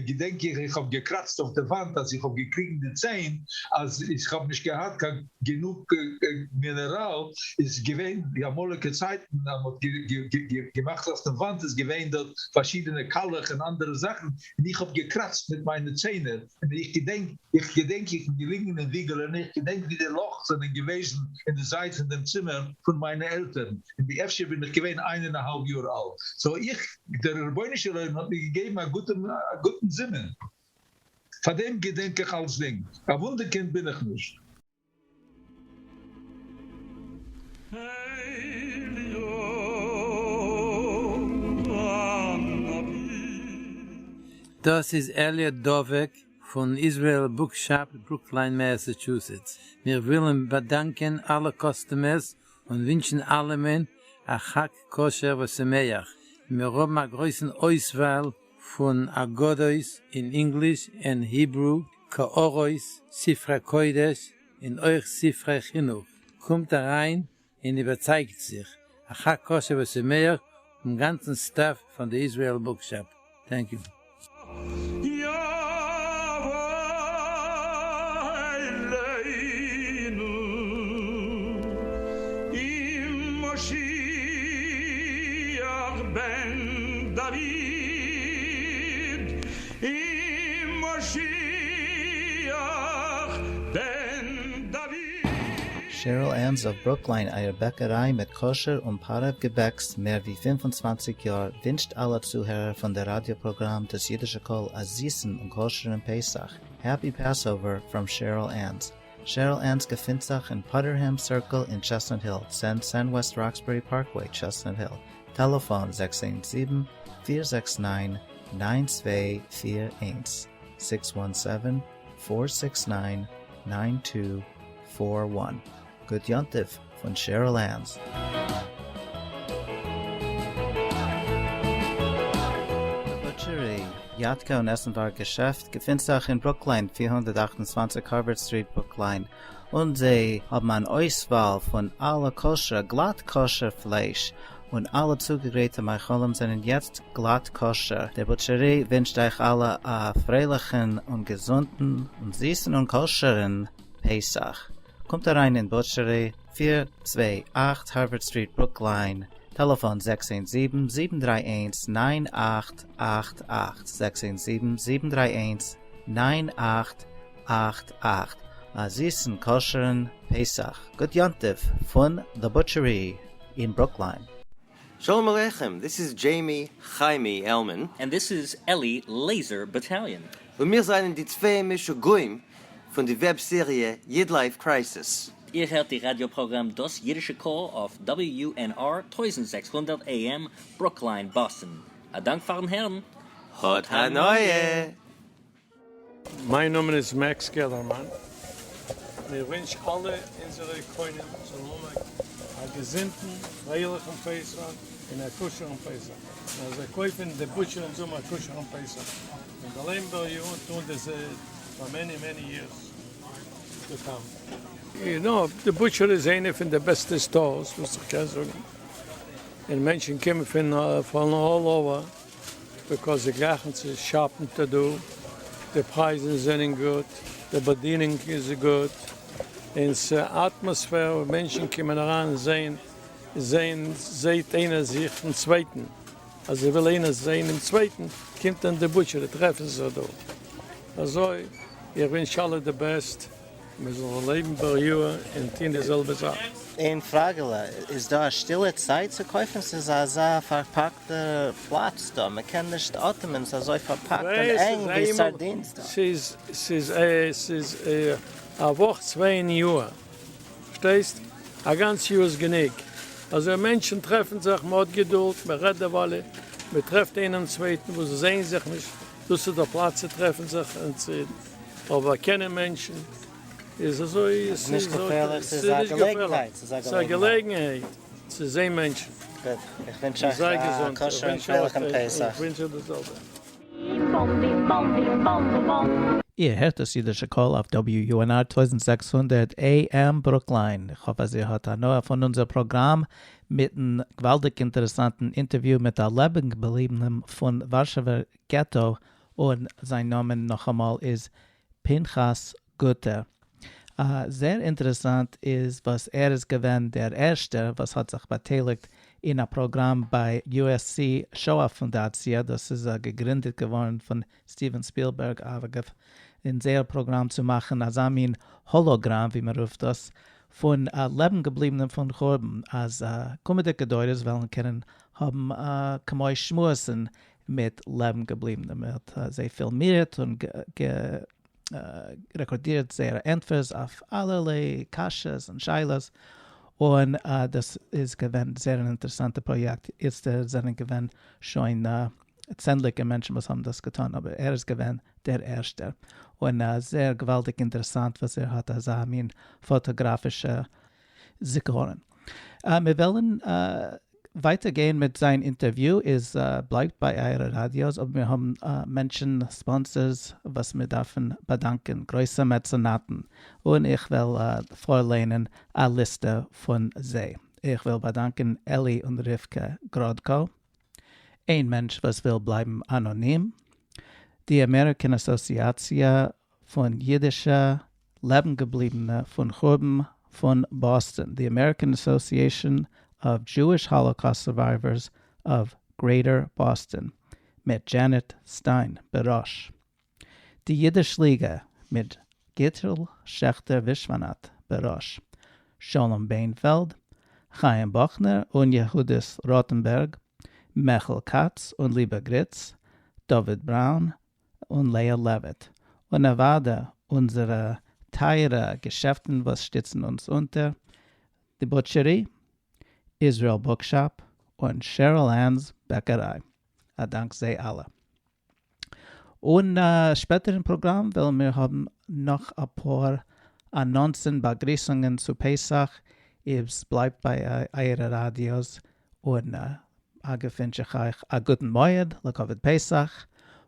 געדענק איך איך האב געקראצט אויף די וואנט אז איך האב געקריגן די ציין, אז איך האב נישט געהאט קיין גענוג מינעראל, איז געווען די אמאליגע צייטן אז מען האט געמאכט אויף דעם וואנט איז געווען דארט פארשידענע קאלעך און אנדערע זאכן, און איך האב געקראצט מיט מיינע ציינער, און איך געדענק, איך געדענק איך בין געליגן אין וויגעלע און איך געדענק ווי די לאך זענען געוועזן אין די זייט פון דעם צימער פון מיינע עלטערן, און ווי אפשר בין איך געווען איין און א האלב יאר אלט, so איך, דער רבונו של עולם האט מיר געגעבן א גוטע, א גוטן זימן, פאר דעם געדענק איך אלצדינג, א וואונדערקינד בין איך נישט. דאס איז אלי' דובק פון Israel Book Shop, ברוקליין, מאסאטשוסעטס. מיר ווילן באדאנקען אלע customers און ווינטשן אלעמען א חג כשר ושמח. מיר האבן א גרויסן אויסוואל פון אגדות אין English און Hebrew, קערות, ספרי קודש און אויך ספרי חינוך. קומט אריין און איבערצייגט זיך. א חג כשר ושמח פון גאנצן staff פון די Israel Book Shop. Thank you. Cheryl Ann's of Brookline, אייער בעקעריי מיט כשר און פארעווע געבעקס מער ווי 25 יאר, ווינטשט אלע צוהערער פון דער ראדיא פראגראם דאס אידישע קול א זיסן און כשר'ן פסח. Happy Passover from Cheryl Ann's. Cheryl Ann's געפינט זיך אין Putterham Circle אין Chestnut Hill, 1010 West Roxbury Parkway, Chestnut Hill, טעלעפאן 617 469 9241, 617 469 9241. גוט יום טוב פון Cheryl Ann's. The Butchery, יאטקע און עסנווארג געשעפט, געפינט זיך אין Brookline, 428 Harvard Street, Brookline, און זיי האבן אן אויסוואל פון אלע כשר'ע, גלאט כשר פלייש, און אלע צוגעגרייטע מאכלים זענען יעצט גלאט כשר. דער Butchery ווינטשט אייך אלע א פרייליכן און געזונטן און זיסן און כשר'ן פסח. קומט אריין אין Butchery, 428 Harvard Street, Brookline, טעלעפאן 617 731 9888, 617 731 9888. א זיסן כשר'ן פסח. גוט יום טוב פון The Butchery אין Brookline. Shalom Aleichem, this is Jamie Chaimi Elman. And this is Eli Laser Battalion. און מיר זענען די צוויי משוגעים פון די web סעריע YidLife Crisis. איר הערט די ראדיא פראגראם דאס אידישע קול אויף WUNR 1600 AM, Brookline, Boston. א דאנק פארן הערן. האט הנאה! מיין נאמען איז Max געלערמאן, און איך ווינטש אלע אונזערע קונים זאלן האבן א געזונטן, פרייליכן פסח און א כשר'ן פסח, און אז זיי קויפן אין די butcher און זאלן האבן א כשר'ן פסח, און זאל לעבן בריאות און טון דאס פאר many many years to come. You know, די butcher איז איינע פון די בעסטע stores וואס איך קען זאגן, און מענטשן קומען פון פון all over because זיי גלייכן צו shop ן טא דא, די פרייזן זענען גוט, די באדינונג איז גוט, און ס'אטמאספער וואו מענטשן קומען אריין זעהן זעהן זעהט איינער זיך פון צווייטן, אז ער וויל איינער זעהן דעם צווייטן קומט אין די butcher טרעפן זיך דא, אזוי איך ווינטש אלע די best. מען זאל לעבן בריאה און טון די זעלבע זאך. איין פראגעלע, איז דא א שטילע צייט צו קויפן? ס'איז אזא פארפאקטע פלאץ דא, מ'קען נישט אטעמען, ס'איז אזוי פארפאקט און ענג ווי sardines דא. ס'איז ס'איז ס'איז א וואך צוויי אין יאר, פארשטייסט? א גאנץ יאר איז גענוג. אזוי מענטשן טרעפן זיך, מ'האט געדולד, מ'רעדט דערווייל, מ'טרעפט איינעם צווייטן וואס זיי זעען זיך נישט, דאס איז דער פלאץ צו טרעפן זיך און צו אבער קענען מענטשן איז אזוי, עס איז נישט געפערליך, ס'איז א געלעגנהייט, ס'איז א געלעגנהייט צו זען מענטשן. גוט, איך ווינטש אייך א כשר'ן און פרייליכן פסח. איך ווינטש אייך דאס זעלבע. איר הערט דאס אידישע קול אויף WUNR 1600 AM Brookline. איך האף אז איר האט הנאה פון אונזער פראגראם מיטן געוואלדיג אינטערעסאנטן אינטערוויו מיט א לעבנגעבליבענעם פון ווארשעווער געטא און זיין נאמען נאכאמאל איז פנחס גוטער. זייער אינטערעסאנט איז וואס ער איז געווען דער ערשטער וואס האט זיך באטייליגט אין א פראגראם ביי USC שואה פונדאציע, דאס איז געגרינדעט געווארן פון סטיווען ספילבערג אגב, אין זייער פראגראם צו מאכן אזא מין hologram ווי מען רופט דאס, פון לעבן געבליבענע פון חורבן, אז קומענדיגע דורות וועלן קענען האבן כמו שמועסן מיט לעבן געבליבענע, מען האט זיי פילמירט און רעקארדירט זייערע ענטפערס אויף אלערליי קשיות און שאלות, און דאס איז געווען זייער אן אינטערעסאנטע פראיעקט, איצטער זענען געווען שוין צענדליגע מענטשן וואס האבן דאס געטאן, אבער ער איז געווען דער ערשטער, און זייער געוואלדיג אינטערעסאנט וואס ער האט אזא מין פאטאגראפישע זיכרון. מיר וועלן ווייטער גיין מיט זיין אינטערוויו, איז בלייבט ביי אייערע ראדיאס, אבער מיר האבן מענטשן sponsors וואס מיר דארפן באדאנקען, גרויסע מעצענאטן, און איך וועל פארליינען א ליסטע פון זיי. איך וויל באדאנקען אלי און רבקה גראדקא, איין מענטש וואס וויל בלייבן אנאנים, די אמעריקען אסאסיאציע פון אידישע לעבן-געבליבענע פון חורבן פון באסטאן, The American Association of Jewish Holocaust Survivors of Greater Boston, מיט דזשענעט סטיין בראש. די אידיש ליגע, מיט גיטל שעכטער ווישוואנאט בראש. שלום ביינפעלד, חיים באכנער און יהודית ראטענבערג, מעכל כץ און ליבע גריץ, דוד בראון, און לאה לעוויט. און אוואדע אונזערע טייערע געשעפטן וואס שטיצן אונז אונטער, די בוטשערי, איזרעאל בוקשאפ, און שעריל ען'ס בעקעריי. א דאנק זיי אלע. און שפעטער אין פראגראם וועלן מיר האבן נאך אפאר אנאנסן באגריסונגען צו פסח, איז בלייבט ביי אייערע ראדיאס, און אגב ווינטש איך אייך א גוטן מועד לכבוד פסח,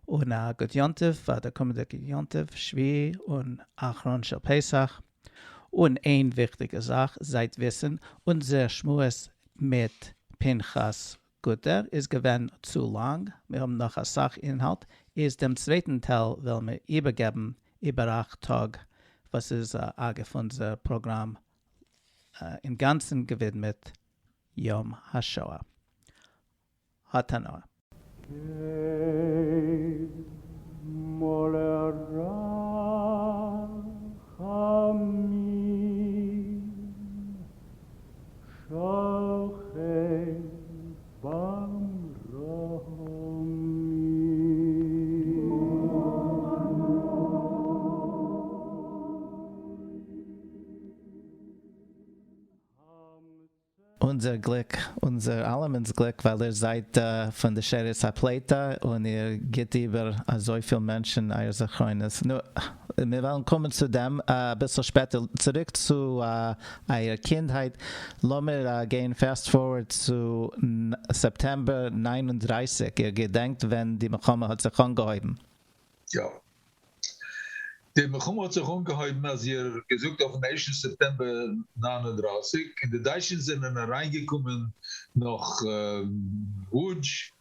און א גוט יום טוב פאר די קומענדיגע יום טוב שביעי און אחרון של פסח. און איין וויכטיגע זאך, זייט וויסן, אונזער שמועס מיט פנחס גוטער איז געווען צו לאנג, מיר האבן נאך אסאך אינהאלט, איז דעם צווייטן טייל וועלן מיר איבערגעבן איבער אכט טאג, וואס איז אגב אונזער פראגראם אינגאנצן געווידמעט יום השואה. האט הנאה. מלא רחמים שוכן במרומים. אונזער גליק, אונזער אלעמענס גליק, ווייל איר זייט פון די שארית הפליטה און איר גיט איבער אזויפיל מענטשן אייער זכרונות. נו, מיר וועלן קומען צו דעם אביסל שפעטער. צוריק צו אייער קינדהייט, לאמיר גיין פעסט פארווארד צו סעפטעמבער 39, איר געדענקט ווען די מלחמה האט זיך אנגעהויבן? יא. די מלחמה האט זיך אנגעהויבן אז איר געזאגט אויפן ערשטן סעפטעמבער 39, און די דייטשן זענען אריינגעקומען נאך וואודזש,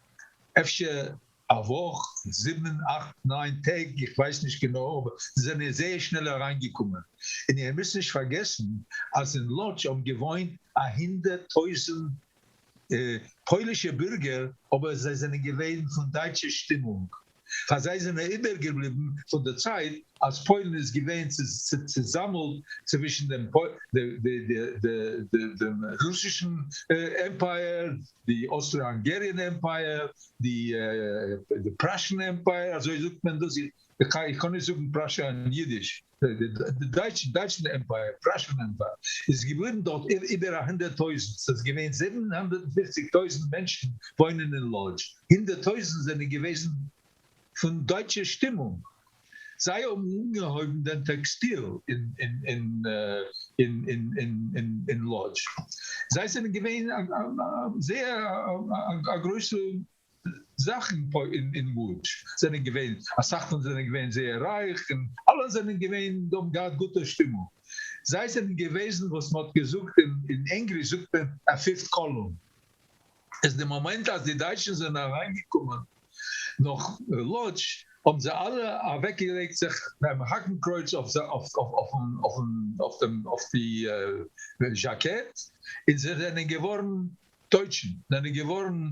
אפשר א וואך, זיבן, אכט, ניין טעג, איך ווייס נישט גענוי, אבער זיי זענען זייער שנעל אריינגעקומען. און איר מוזט נישט פארגעסן אז אין לאדזש האבן געוואוינט א 100,000 פוילישע בירגער, אבער זיי זענען געווען פון דייטשע שטימונג. פאר זיי זענען איבערגעבליבן פון די צייט אז פוילן איז געווען צוזאמלט צווישן דעם דעם רוסישן עמפייער, די אוסטרא-האנגעריען עמפייער, די פראשן עמפייער, אזוי זאגט מען דאס, איך קען נישט זאגן פראשע אין אידיש, די דייטשן דייטשן עמפייער, פראשן עמפייער, איז געבליבן דארט איבער א 100,000, ס'איז געווען 750,000 מענטשן וואוינען אין לאדזש, 100,000 זענען געוועזן פון דייטשע שטימונג. זיי האבן אנגעהויבן דעם טעקסטיל אין אין אין אין אין אין לאדזש. זיי זענען געווען זייער א גרויסע זאך אין אין וואודזש. זענען געווען, אסאך פון זענען געווען זייער רייך און אלע זענען געווען, האבן געהאט גוטע שטימונג. זיי זענען געוועזן וואס מ'האט געזאגט אין אין ענגליש זאגט מען א fifth column. איז די מאמענט אז די דייטשן זענען אריינגעקומען נאך לאדזש האבן זיי אלע אוועקגעלייגט זיך ביים האקנקרויץ אויף אויף דעם אויף די זשאקעט און זיי זענען געווארן דויטשן, זענען געווארן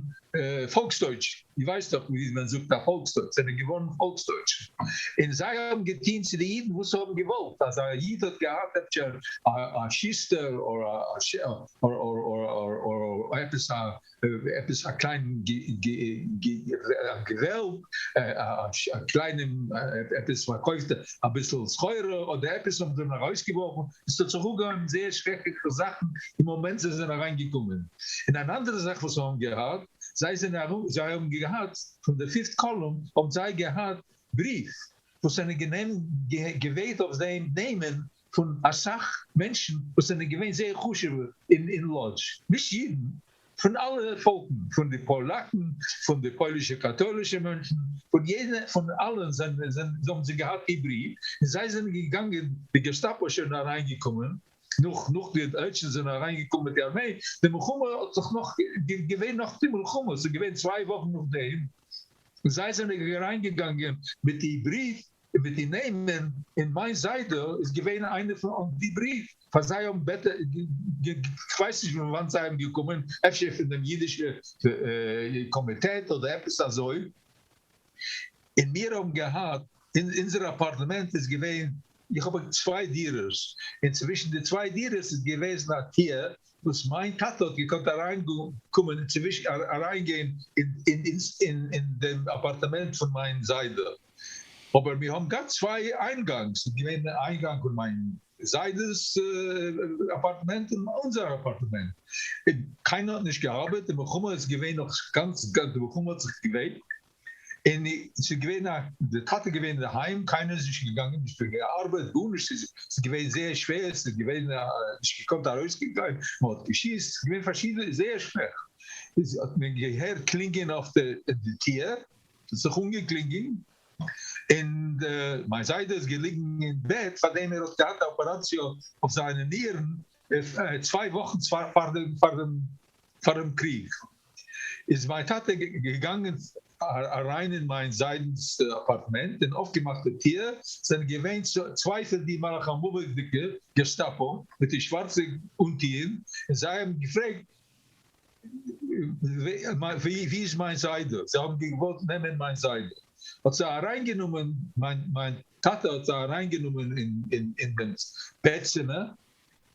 פאלקסדויטש, איר ווייסט דאך ווי מען זאגט א פאלקסדויטש, זענען געווארן פאלקסדויטש, און זיי האבן געטון צו די אידן וואס זיי האבן געוואלט, אז א איד האט געהאט אפשר א שוסטער אדער עפעס א עפעס א קליין געוועלב, א קליינעם עפעס פארקויפט אביסל סחורה אדער עפעס האבן זיי אים ארויסגעווארפן, עס האט זיך אנגעהויבן זייער שרעקליכע זאכן די מאמענט זיי זענען אריינגעקומען. און אן אנדערע זאך וואס זיי האבן געהאט, זיי זענען ארום, זיי האבן געהאט פון די fifth column האבן זיי געהאט בריוו וואס זענען גענעם געוועט אויף דעם נעמען פון אסאך מענטשן וואס זענען געווען זייער חשוב'ע אין אין לאדזש, נישט אידן, פון אלע פאלקן, פון די פאלאקן, פון די פוילישע קאטוילישע מענטשן, פון יעדע, פון אלע זענען, זענען, האבן זיי געהאט די בריוו, און זיי זענען געגאנגען, די געשטאפא שוין אריינגעקומען, נאך, נאך די דייטשן זענען אריינגעקומען מיט די ארמעי, די מלחמה האט זיך נאך געווען נאך די מלחמה, ס'איז געווען צוויי וואכן נאכדעם, און זיי זענען אריינגעגאנגען מיט די בריוו, און מיט די נעמען, און מיין זיידע איז געווען איינער פון די בריוו, פאר זיי האבן בעטער, כ'ווייס נישט פון וואנט זיי האבן געקומען, אפשר פון דעם אידישע קאמיטעט אדער עפעס אזוי, און מיר האבן געהאט, אין אונזער אפארטמענט איז געווען, איך האב צוויי דירות, און צווישן די צוויי דירות איז געוועזן א טיר וואס מיין טאטע האט געקאנט אריינקומען אריינגיין אין דעם אפארטמענט פון מיין זיידע. אבער מיר האבן געהאט צוויי איינגאנג, ס'איז געווען א איינגאנג פון מיין זיידע'ס אפארטמענט און אונזער אפארטמענט, און קיינער האט נישט געארבעט, די מלחמה איז געווען נאך גאנץ, די מלחמה האט זיך געוועבט, און ס'איז געווען א, די טאטע געווען אינדערהיים, קיינער איז נישט געגאנגען, נישט געארבעט, גארנישט, ס'איז געווען זייער שווער, ס'איז געווען נישט געקאנט ארויסגיין, מען האט געשיסט, ס'איז געווען פארשידענע, זייער שווער, איז האט מען געהערט קלינגען אויף די טיר, ס'האט זיך אנגעקלינגען, און מיין זיידע איז געליגן אין בעט פארדעם ער האט געהאט א אפעראציע אויף זיינע נירן צוויי וואכן פאר דעם קריג, איז מיין טאטע געגאנגען אריין אין מיין זיידנ'ס אפארטמענט און אויפגעמאכט די טיר, זענען געווען צוויי פון די מלאך המוות'דיגע געסטאפא מיט די שווארצע אנטוען, און זיי האבן געפרעגט ווי איז מיין זיידע? זיי האבן געוואלט נעמען מיין זיידע, האט זיי אריינגענומען, מיין טאטע האט זיי אריינגענומען אין דעם בעט צימער,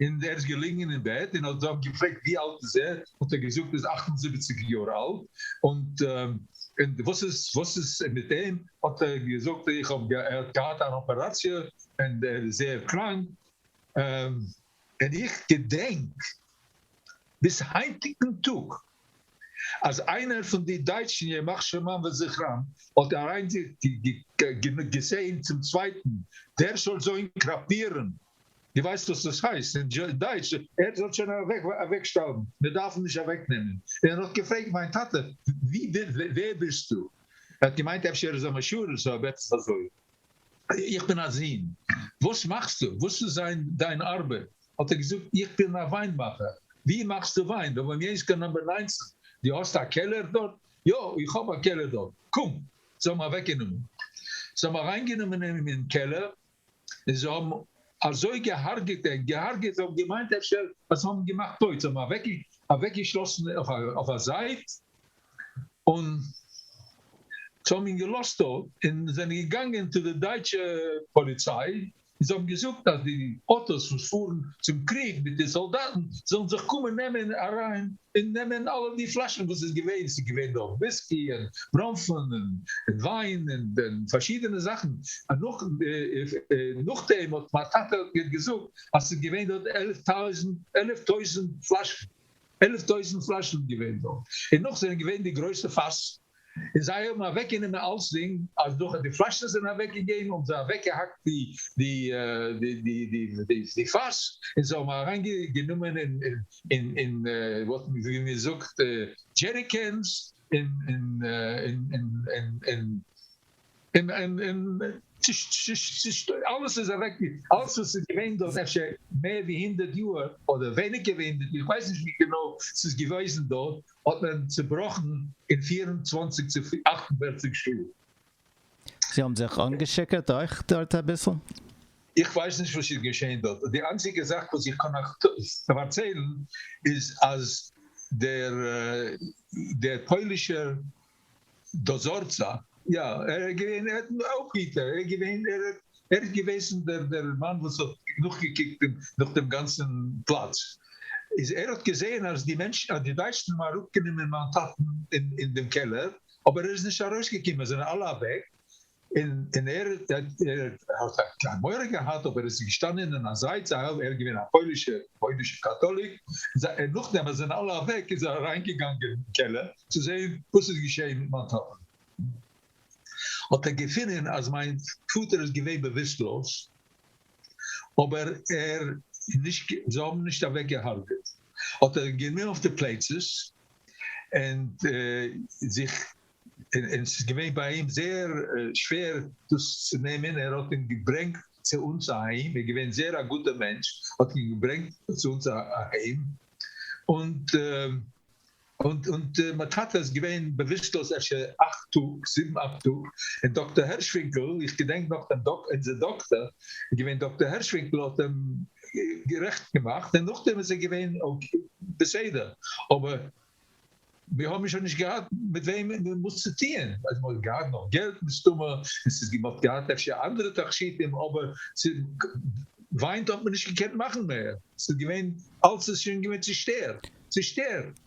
און ער איז געליגן אין בעט, און האט זיי געפרעגט ווי אלט איז ער, האט ער געזאגט ער איז 78 יאר אלט, און וואס איז וואס איז מיט אים, האט ער געזאגט איך האב ער האט געהאט אן אפעראציע און ער איז זייער קראנק, און איך געדענק ביז היינטיגן טאג אז איינער פון די דייטשן ימח שמם וזכרם האט אריין געזעהן צום צווייטן, דער זאל זוין קראפירן, דו ווייסט וואס דאס הייסט אין דייטש, ער זאל שוין אוועקשטארבן, מיר דארפן נישט אוועקנעמען, און ער האט געפרעגט מיין טאטע, ווער ביסטו? ער האט געמיינט אפשר ער איז א משרת אדער עפעס אזוי. איך בין א זון, וואס מאכסטו? וואס איז דיין ארבעט? האט ער געזאגט, איך בין א וויינמאכער. ווי מאכסטו וויין? דאבאמיענסקא נאמבער 19. דו האסט א קעלער דארט? יא, איך האב א קעלער דארט. קום! זיי האבן אוועקגענומען. זיי האבן אריינגענומען אים אין קעלער, און זיי האבן אזוי געהארגעט אים, געהארגעט, זיי האבן געמיינט אפשר אז זיי האבן געמאכט טויט, זיי האבן אוועקגעשלאסן אויף א זייט, און זיי האבן אים געלאזט דארט און זענען געגאנגען צו די דייטשע פאליציי און זיי האבן געזאגט אז די אויטאס וואס פארן צום קריג מיט די סאלדאטן זאלן זיך קומען נעמען אריין און נעמען אלע די פלאשן וואס איז געווען, עס איז געווען דארט וויסקי און בראנפן און וויין און פארשידענע זאכן, נאכדעם האט מיין טאטע געזאגט אז עס איז געווען דארט 11,000 פלאשן. 11,000 פלאשן געווען דארט, און נאך זענען געווען די גרויסע פאס, און זיי האבן אוועק גענומען אלצדינג, אז נאך די פלאשן זענען אוועק געגעבן האבן זיי אוועק געהאקט די די די די די פאס, און זיי האבן אריין גענומען אין אין אין ווי מען זאגט דזשעריקענס, און און און און און און און און אלעס איז אוועק, אלעס וואס איז געווען דארט אפשר מער ווי הונדערט יאר אדער ווייניגער ווי הונדערט יאר, איך ווייס נישט ווי גענוי ס'איז געוועזן דארט, האט מען צובראכן אין 24 צו 48 שעה. זיי האבן זיך אנגעשיכורט אויך דארט אביסל? איך ווייס נישט וואס איז געשען דארט, די איינציגע זאך וואס איך קען אייך פארציילן איז אז דער דער פוילישער דאזארצא, יא, ער איז געווען, ער האט אויפהיטער, ער איז געווען, ער האט, ער איז געוועזן דער דער מאן וואס האט נאכגעקוקט דעם נאך דעם גאנצן פלאץ, איז ער האט געזען אז די מענטשן, אז די דייטשן האבן אראפגענומען מיין טאטן אין אין דעם קעלער, אבער ער איז נישט ארויסגעקומען, זענען אלע אוועק, און און ער האט קיין מורא געהאט אבער ער איז געשטאנען אין א זייט זיי ער איז געווען א פוילישע פוילישע קאטאליק און נאכדעם אז זענען אלע אוועק איז ער אריין געגאנגען אין קעלער צו זעהן וואס איז געשעהן מיט מיין טאטן האט ער געפונען אז מיין פאטער איז געווען באוויסטלאז אבער ער נישט זיי האבן נישט אוועק געהארגעט האט ער גענומען אויף די פלייצעס און זיך און ס'איז געווען ביי אים זייער שווער דאס צו נעמען, ער האט אים געברענגט צו אונז אהיים, ער איז געווען זייער א גוטער מענטש, האט אים געברענגט צו אונז אהיים, און און און מיין טאטע איז געווען באוויסטלאז אפשר אכט טאג, זיבן אכט טאג, און דאקטער הערשווינקל, איך געדענק נאך דעם דאק, אונזער דאקטער, איז געווען דאקטער הערשווינקל האט אים גערעכט געמאכט, און נאכדעם איז ער געווען בסדר, אבער מיר האבן שוין נישט געהאט מיט וועם מען מוז צו טוען, אז מען האט געהאט נאך געלט מסתמא, עס איז מען האט געהאט אפשר אנדערע תכשיטים, אבער צו וויין האט מען נישט געקענט מאכן מער, עס איז געווען, אלץ איז שוין געווען צושטערט, צושטערט.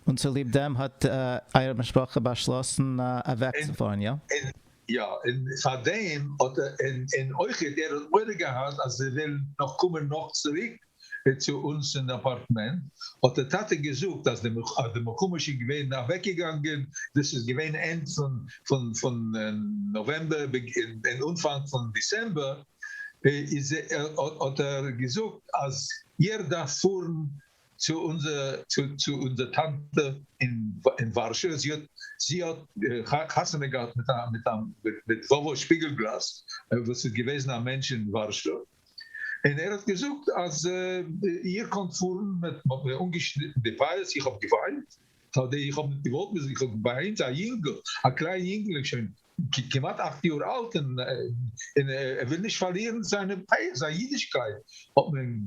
און צוליב דעם האט אייער משפחה באשלאסן אוועקצופארן, יא? יא, און פאר דעם האט ער, און אויכעט ער האט מורא געהאט אז זיי וועלן נאך קומען נאך צוריק צו אונז אין אפארטמענט, האט דער טאטע געזאגט אז די מלחמה איז שוין געווען אוועקגעגאנגען, דאס איז געווען ענד פון פון נאוועמבער און אנפאנג פון דיסעמבער, איז האט ער געזאגט אז איר דארפט פארן צו אונזער צו אונזער טאנטע אין ווארשע, זי האט זי האט חתונה געהאט מיט א מיט א מיט וואווא שפיגלגלאס וואס איז געוועזן א מענטש אין ווארשע, און ער האט געזאגט אז איר קאנט פארן, מען האט מיר אנגעשניטן די פאות, איך האב געוויינט, איך האב נישט געוואלט, איך האב געוויינט, א יונגל, א קליין יונגל, שוין כמעט אכט יאר אלט, און ער וויל נישט פארלירן זיינע פאות, זיין אידישקייט, האט מען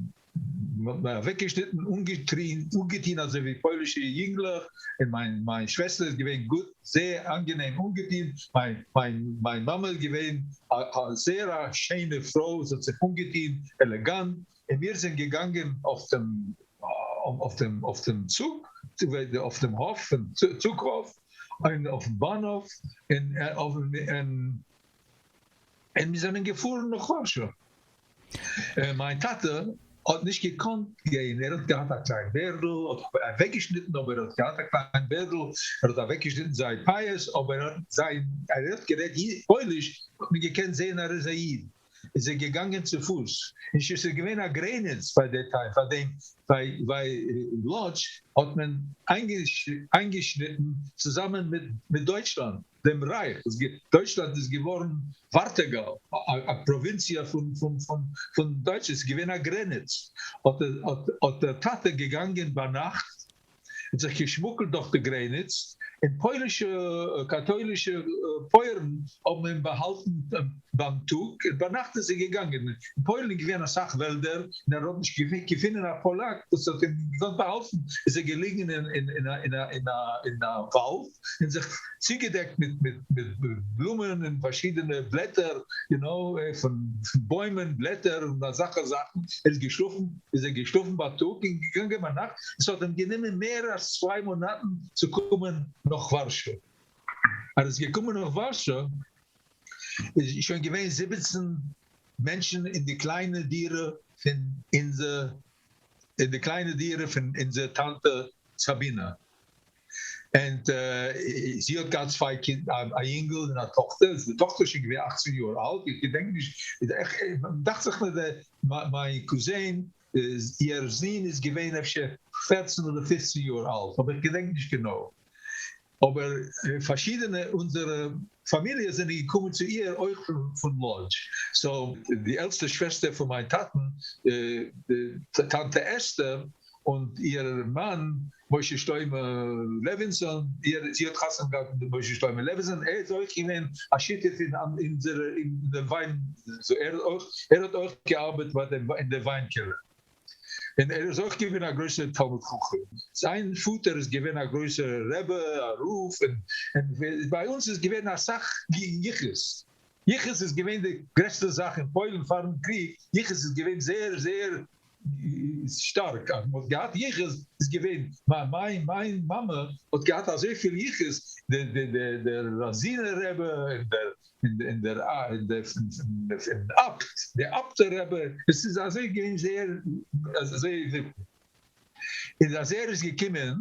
מיר אוועקגעשניטן, אנגעטון אזוי ווי פוילישע יונגלעך, און מיין מיין שוועסטער איז געווען גוט, זייער אנגענעם אנגעטון, מיין מיין מיין מאמע איז געווען א זייער א שיינע פרוי, זי האט זיך אנגעטון עלעגאנט, און מיר זענען געגאנגען אויף דעם אויף דעם אויף דעם צוג, אויף דעם הויף, צוג הויף, און אויפן באנהויף, און און און מיר זענען געפארן נאך ווארשא. מיין טאטע האט נישט געקאנט גיין, ער האט געהאט א קליין בערדל, האט אוועקגעשניטן, אבער ער האט געהאט א קליין בערדל, ער האט אוועקגעשניטן זיין פאות, אבער ער האט זיין, ער האט גערעדט פויליש, האט מען געקענט זעהן ער איז א איד, איז ער געגאנגען צו פוס, און שוין ס'איז געווען א גרעניץ ביי די טיים, פאר דעם ביי ביי לאדזש האט מען איינגעשניטן צוזאמען מיט מיט דויטשלאנד. דעם רייך, דויטשלאנד איז געווארן ווארטעגאל, א פראווינציע פון דויטשלאנד, ס'איז געווען א גרעניץ, האט דער טאטע געגאנגען ביינאכט, האט זיך געשמוקלט דורך די גרעניץ, און פוילישע קאטוילישע פויערן האבן אים באהאלטן ביים טאג, און ביינאכט איז ער געגאנגען, אין פוילן איז געווען אסאך וועלדער, און ער האט נישט געפונען א פאלאק וואס האט אים געקאנט באהאלטן, איז ער געליגן אין א וואלד. און זיך צוגעדעקט מיט מיט מיט בלומען און פארשידענע בלעטער, יו נאו, פון בוימען, בלעטער און אזעלכע זאכן, ער איז געשלאפן, איז ער געשלאפן בייטאג און געגאנגען ביינאכט, עס האט אים גענומען מער אז צוויי מאנאטן צו קומען נאך ווארשא, ער איז געקומען נאך ווארשא איז שוין געווען 17 מענטשן אין די קליינע דירה פון אונזער, אין די קליינע דירה פון אונזער טאנטע סאבינא. און זי האט געהאט צוויי קינדער, א יונגל און א טאכטער, די טאכטער איז שוין געווען אכצן יאר אלט, איך געדענק נישט, דאכט זיך מיר מיין קוזין, איר זון איז געווען אפשר פערצן אדער פופצן יאר אלט, אבער איך געדענק נישט גענוי, אבער פארשידענע אונזערע פאמיליעס זענען געקומען צו איר אויך פון לאדזש, סאו די עלטסטע שוועסטער פון מיין טאטן, טאנטע אסתר, און איר מאן משה שלמה לעווינסאן, זי האט חתונה געהאט מיט משה שלמה לעווינסאן, ער איז אויך געווען א שותף אין אונזערע אין דעם וויין, ער האט אויך געארבעט ביי דעם אין דער וויין קעלער, און ער איז אויך געווען א גרויסער תלמיד חכם, זיין פאטער איז געווען א גרויסער רבי, א רב, און ביי אונז איז געווען אסאך יחוס, יחוס איז געווען די גרעסטע זאך אין פוילן פארן קריג, יחוס איז געווען זייער זייער שטארק, אז מ'האט געהאט יחוס איז געווען, מיין מיין מאמע האט געהאט אזויפיל יחוס, דער ראזינער רבי און דער און דער אבט, דער אפטער רבי, עס איז אזוי געווען זייער אזוי וויכטיג. און אז ער איז געקומען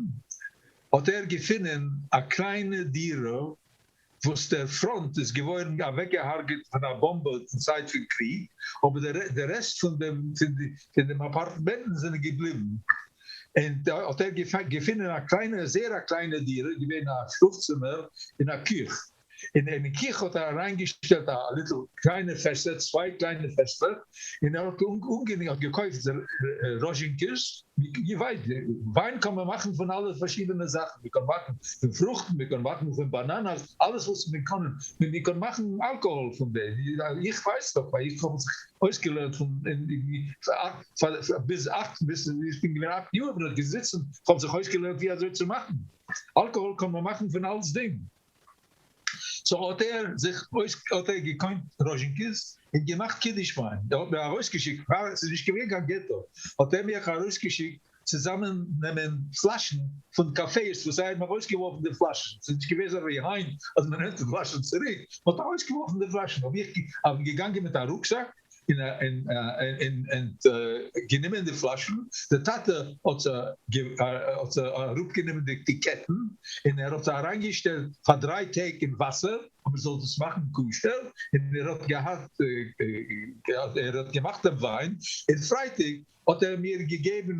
האט ער געפונען א קליינע דירה וואס דער פראנט איז געווארן אוועקגעהארגעט פון א באמבע אין צייט פון קריג, אבער דער רעסט פון דעם פון דעם אפארטמענטן זענען געבליבן, און האט ער געפונען א קליינע זייער א קליינע דירה, געווען א שלאף צימער און א קיך, און אין קיך האט ער אריינגעשטעלט א ליטל קליינע פעסער, צוויי קליינע פעסלעך, און ער האט אנגענומען, האט געקויפט ראזשינקעס, איר ווייסט, וויין קען מען מאכן פון אלע פארשידענע זאכן, מען קען מאכן פון פרוכטן, מען קען מאכן פון באנאנאס, אלעס וואס מען קען, מען קען מאכן אלקאהאל פון דעם, איך ווייס דאך ווייל איך האב זיך אויסגעלערנט פון ביז אכט, ביז איך בין געווען אכט יאר בין איך געזיצן, איך האב זיך אויסגעלערנט ווי אזוי צו מאכן, אלקאהאל קען מען מאכן פון אלצדינג. סאו האט ער זיך אויס האט ער געקוינט ראזשינקעס און געמאכט קידוש וויין, ער האט מיר ארויסגעשיקט פאר עס איז נישט געווען קיין געטא האט ער מיך ארויסגעשיקט. צוזאמעננעמען פלאשן פון קאפעיס וואס זיי האבן ארויסגעווארפן די פלאשן, ס'איז נישט געווען אזוי ווי היינט אז מען נעמט די פלאשן צוריק, מען האט ארויסגעווארפן די פלאשן, האב איך בין געגאנגען מיט א רוקזאק און און גענומען די פלאשן, דער טאטע האט האט אראפגענומען די טיקעטן און ער האט זיי אריינגעשטעלט פאר דריי טעג אין וואסער אז מען זאל דאס מאכן כשר, און ער האט געהאט ער האט געמאכט דעם וויין, און פרייטאג האט ער מיר געגעבן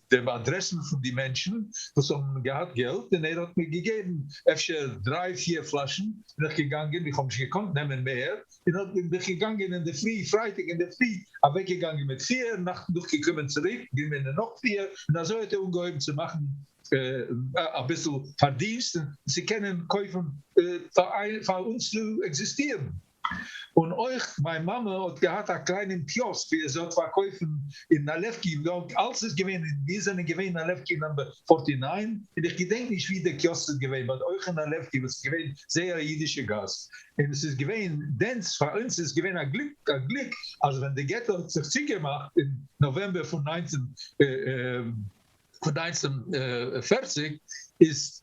די אדרעסן פון די מענטשן וואס האבן געהאט געלט, און ער האט מיר געגעבן אפשר דריי פיר פלאשן, בין איך געגאנגען, איך האב נישט געקאנט נעמען מער, און האט בין איך געגאנגען אינדערפרי, פרייטאג אינדערפרי, אוועק געגאנגען מיט פיר, נאכט נאכגעקומען צוריק, גענומען נאך פיר, און אזוי האט ער אנגעהויבן צו מאכן אביסל פארדינסט, און צו קענען קויפן פאר אונז צו עקזיסטירן. און אויך מיין מאמע האט געהאט א קליינעם קיאסק ווי זי האט פארקויפן אין נאלעווקי, אלס איז געווען, מיר זענען געווען אין נאלעווקי נאמבער פארטי ניין, און איך געדענק נישט ווי דער קיאסק איז געווען, באט אויך אין נאלעווקי וואס איז געווען זייער א אידישע גאס, און עס איז געווען דענס, פאר אונז איז געווען א גליק א גליק אז ווען די געטא האט זיך צוגעמאכט אין נאוועמבער פון 1940 איז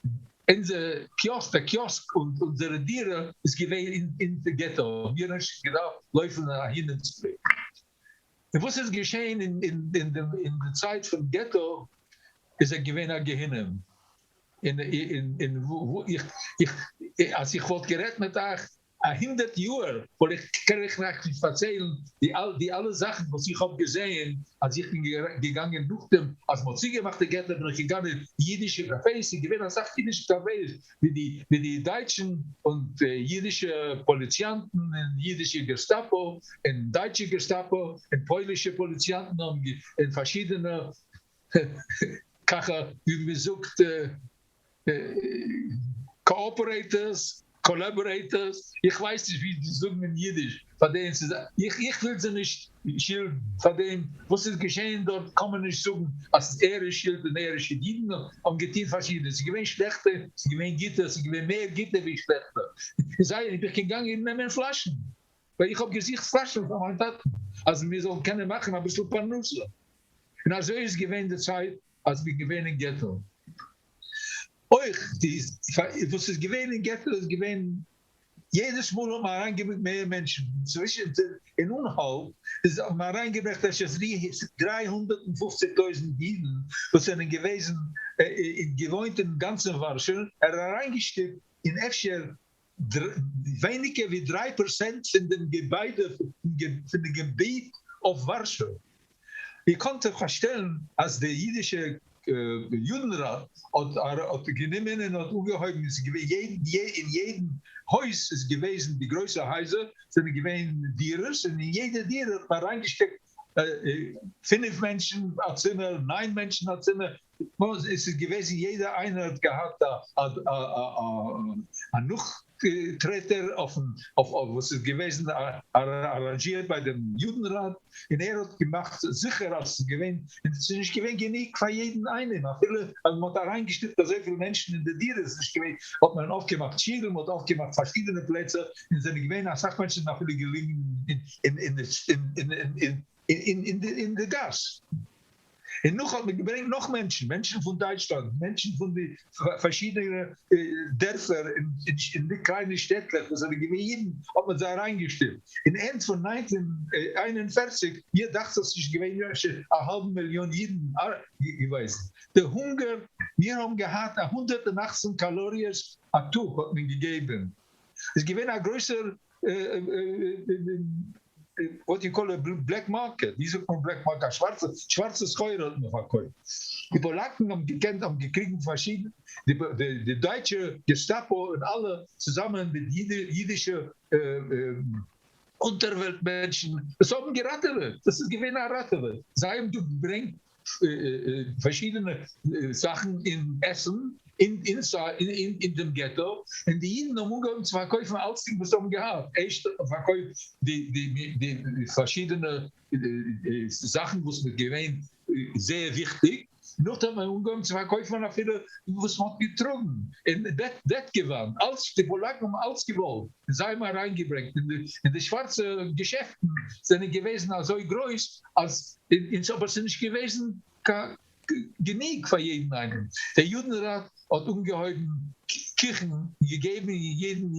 אונזער קיאסק, דער קיאסק און אונזערע דירה איז געווען אין די געטא, מיר האבן נישט געדארפט לויפן אהין און צוריק. און וואס איז געשען אין די צייט פון געטא איז ער געווען א גיהנום, און אז איך וואלט גערעדט מיט אייך א הונדערט יאהר וואלט איך קען איך אייך נישט פארציילן די די אלע זאכן וואס איך האב געזעהן אז איך בין געגאנגען נאכדעם אז מ'האט צוגעמאכט די געטא בין איך געגאנגען אידישע קאפעיס ס'איז געווען אסאך אידישע קאפעיס ווי די ווי די דייטשן און אידישע פאליציאנטן און אידישע געסטאפא און דייטשע געסטאפא און פוילישע פאליציאנטן האבן און פארשידענע ככה ווי מ'זאגט קאאפערעיטערס, קאלעבארעיטערס, איך ווייס נישט ווי צו זאגן אין אידיש פאר דעם, ס'איז איך איך וויל זיי נישט שילדן פאר דעם, וואס איז געשען דארט קען מען נישט זאגן אז ס'איז ער איז שולד און ער איז שולד, אידן האבן געטון פארשידענע, ס'איז געווען שלעכטע, ס'איז געווען גוטע, ס'איז געווען מער גוטע ווי שלעכטע, זיי איך בין געגאנגען נעמען פלאשן, ווייל איך האב געזוכט פלאשן פאר מיין טאטן אז מיר זאלן קענען מאכן אביסל פרנסה, און אזוי איז געווען די צייט אז מיר געווען אין געטא. אויך די וואס איז געווען אין געטא איז געווען יעדעס מאל האט מען אריינגעברענגט מער מענטשן, צווישן אין אנהאלב איז האט מען אריינגעברענגט אפשר 350 טויזנט אידן וואס זענען געוועזן און געוואוינט אין גאנצן ווארשע, ער האט אריינגעשטופט אין אפשר ווייניגער ווי 3% פון דעם געביידע פון דעם געביט אויף ווארשע. איר קאנט זיך פארשטעלן אז די אידישע יודנראט האט גענומען און האט אנגעהויבן, עס איז געווען אין יעדן הויז איז געוועזן די גרויסע הייזער זענען געווען דירות, און אין יעדע דירה האט מען אריינגעשטעקט פינף מענטשן א צימער, ניין מענטשן א צימער, עס איז געוועזן יעדער איינער האט געהאט א נאכטרעטער אויפן אויף וואס איז געוועזן אראנזשירט ביי דעם יודנראט, און ער האט געמאכט זיכער אז עס איז געווען, און עס איז נישט געווען גענוג פאר יעדן איינעם, אפילו אז מען האט אריינגעשטופט אזויפיל מענטשן אין די דירות איז נישט געווען, האט מען אויפגעמאכט שילן, מען האט אויפגעמאכט פארשידענע פלעצער, און זענען געווען אסאך מענטשן אפילו געליגן אין די גאס. און נאך האט מען געברענגט נאך מענטשן, מענטשן פון דייטשלאנד, מענטשן פון די פארשידענע דערפער אין די קליינע שטעטלעך וואס זענען געווען אידן, האט מען זיי אריינגעשטופט. אין ענד פון 1941, מיר דאכט זיך ס'איז געווען אפשר א האלבן מיליאן אידן געוועזן. די הונגער, מיר האבן געהאט א 118 קאלאריעס א טאג האט מען געגעבן. איז געווען א גרויסער what you call a black market, ווי זאגט מען black market, א שווארצע שווארצע סחורה האט מען פארקויפט. די פאלאקן האבן געקענט האבן געקריגן פארשידענע די די דייטשע געסטאפא און אלע צוזאמען מיט אידישע אונטערוועלט מענטשן עס האבן געראטעוועט, דאס איז געווען א ראטעווע, זיי האבן דא געברענגט פארשידענע זאכן אין עסן אין אין דעם געטא, און די אידן האבן אנגעהויבן צו פארקויפן אלצדינג וואס זיי האבן געהאט, ערשט האט מען פארקויפט די די די פארשידענע זאכן וואס איז געווען זייער וויכטיג. נאכדעם האט מען אנגעהויבן צו פארקויפן אפילו וואס מען האט געטראגן אין בעטגעוואנט, אלץ, די פאלאקן האבן אלץ געוואלט, און זיי האבן אריינגעברענגט, און די שווארצע געשעפטן זענען געוועזן אזוי גרויס אז, אבער ס'איז נישט געוועזן קיין גענוג פאר יעדן איינעם. דער יודנראט האט אנגעהויבן קיכן און געגעבן יעדן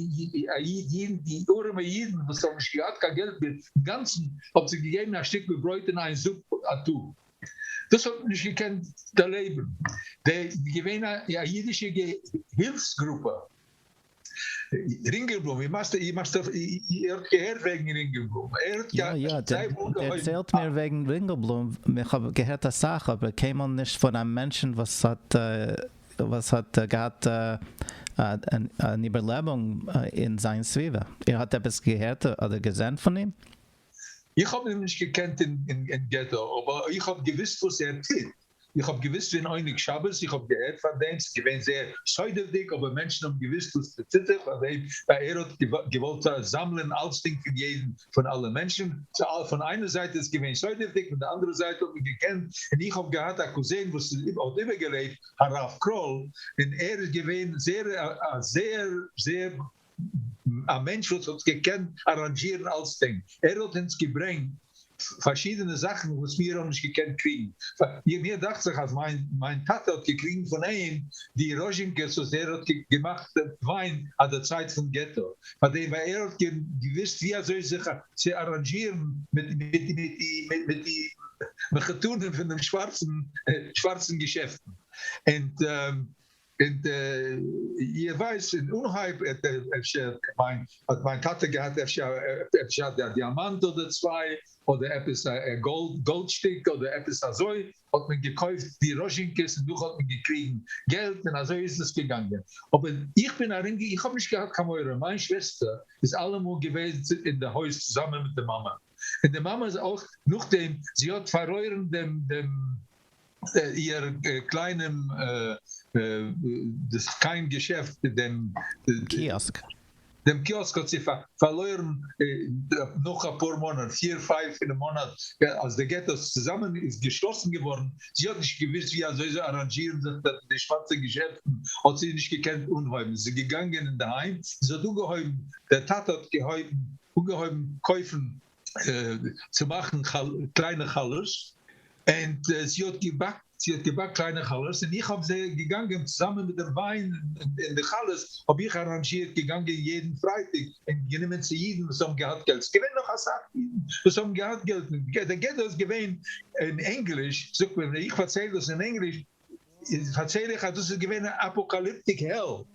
איד, די ארעמע אידן וואס האבן נישט געהאט קיין געלט אינגאנצן, האבן זיי געגעבן א שטיקל ברויט און איין זופ א טאג. דאס האט מען נישט געקענט דערלעבן. איז געווען א אידישע הילפס גרופע. רינגעלבלום, איר מאסט, איר מאסט, איר האט געהערט וועגן רינגעלבלום? ער האט יא, יא, זיי אנגעהויבן. דערציילט מיר וועגן רינגעלבלום, איך האב געהערט אסאך אבער קיינמאל נישט פון א מענטשן וואס האט וואס האט געהאט אן איבערלעבונג אין זיין סביבה. איר האט עפעס געהערט אדער געזען פון אים? איך האב אים נישט געקענט אין געטא, אבער איך האב געוויסט וואס ער טוט, איך האב געוויסט ווען עונג שבת, איך האב געהערט פון דעם, ס'איז געווען זייער סודות'דיג, אבער מענטשן האבן געוויסט וואס ס'טוט זיך פאר דעם, ווייל ער האט געוואלט זאמלען אלצדינג פון יעדן, פון אלע מענטשן, פון איינע זייט איז געווען סודות'דיג, פון די אנדערע זייט האט מען געקענט, און איך האב געהאט א קוזין וואס האט איבערגעלעבט הרב קראל, און ער איז געווען זייער א זייער זייער א מענטש וואס האט געקענט אראנדזשירן אלצדינג, ער האט אונז געברענגט פארשידענע זאכן וואס מיר האבן נישט געקענט קריגן, מיר דאכט זיך אז מיין מיין טאטע האט געקריגן פון אים די ראזשינקעס וואס ער האט געמאכט וויין אט די צייט פון געטא, פאר דעם ווייל ער האט געוויסט ווי אזוי זיך צו אראנדזשירן מיט מיט די מיט די מחותנים פון דעם שווארצן שווארצן געשעפטן, און און איר ווייסט, אין אנהייב האט אפשר מיין האט מיין טאטע געהאט אפשר אפשר א דיאמאנט אדער צוויי, אדער עפעס א גאלד גאלד שטיק אדער עפעס אזוי, האט מען געקויפט די ראזשינקעס און נאך האט מען געקריגן געלט און אזוי איז עס געגאנגען. אבער איך בין ארום איך האב נישט געהאט קיין מורא, מיין שוועסטער איז אלעמאל געוועזן אין די הויז צוזאמען מיט די מאמע, און די מאמע איז אויך נאכדעם זי האט פארלוירן דעם דעם איר קליינעם דאס קיין געשעפט דעם קיאסק. דעם קיאסק האט זי פארלוירן נאך אפאר מאנאט, פיר פייף אין מאנאט אז די געטא צוזאמען איז געשלאסן געווארן, זי האט נישט געוויסט ווי אזוי זיי אראנדזשירן זיך די שווארצע געשעפטן, האט זי נישט געקענט אנהויבן, זי איז געגאנגען אינדערהיים, זי האט אנגעהויבן, דער טאטע האט געהויבן אנגעהויבן קויפן צו מאכן קליינע חלות, און זי האט געבאקט, זי האט געבאקט קליינע חלות, און איך האב זיי געגאנגען צוזאמען מיט דעם וויין און די חלות, האב איך אראנזשירט געגאנגען יעדן פרייטאג און גענומען צו אידן וואס האבן געהאט געלט, ס'איז געווען נאך אסאך אידן וואס האבן געהאט געלט, דער געטא איז געווען אין ענגליש, זאגט מען, ווען איך פארצייל דאס אין ענגליש, פארצייל איך אז דאס איז געווען א apocalyptic hell.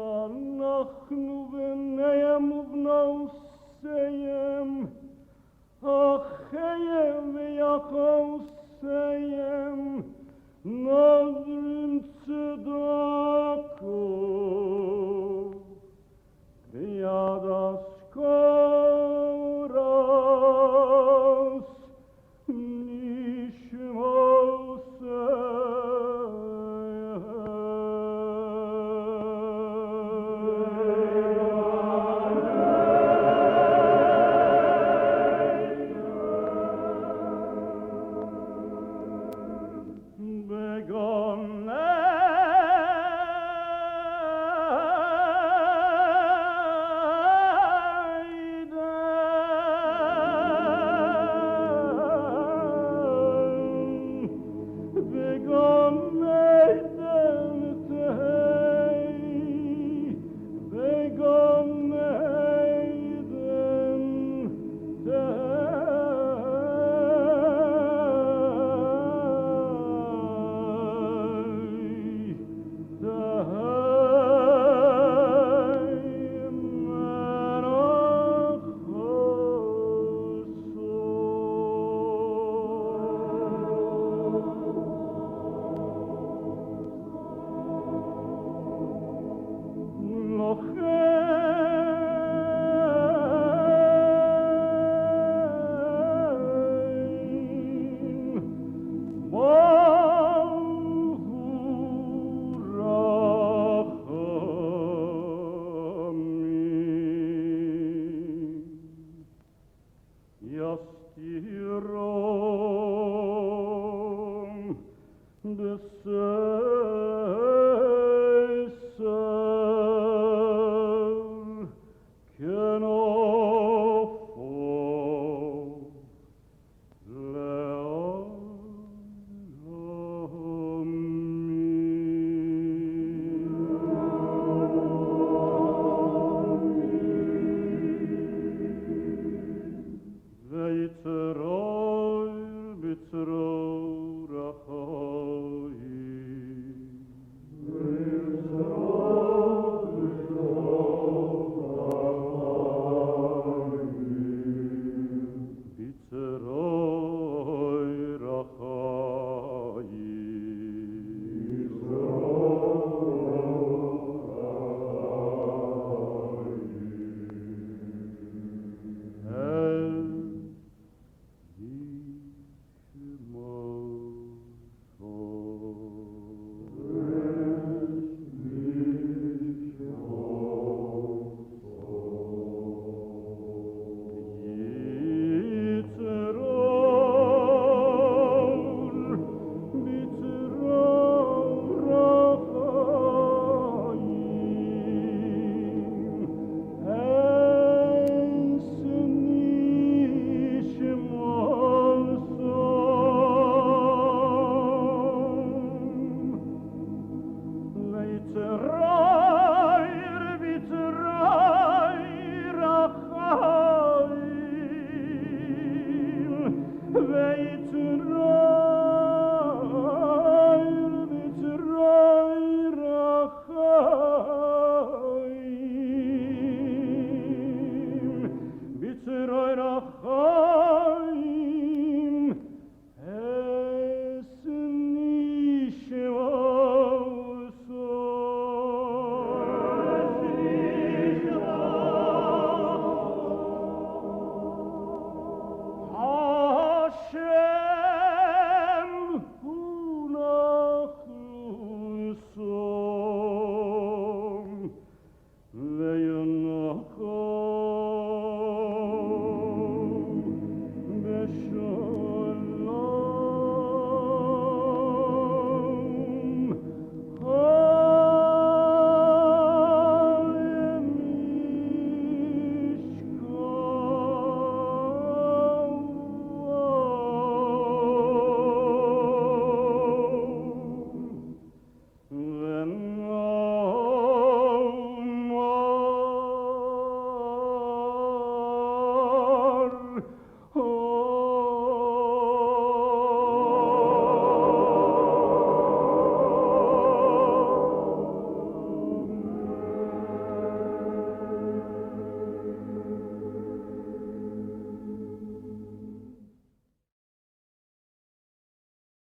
שאנחנו בניהם ובנותיהם, אחיהם ואחיותיהם, נזרים צדקה.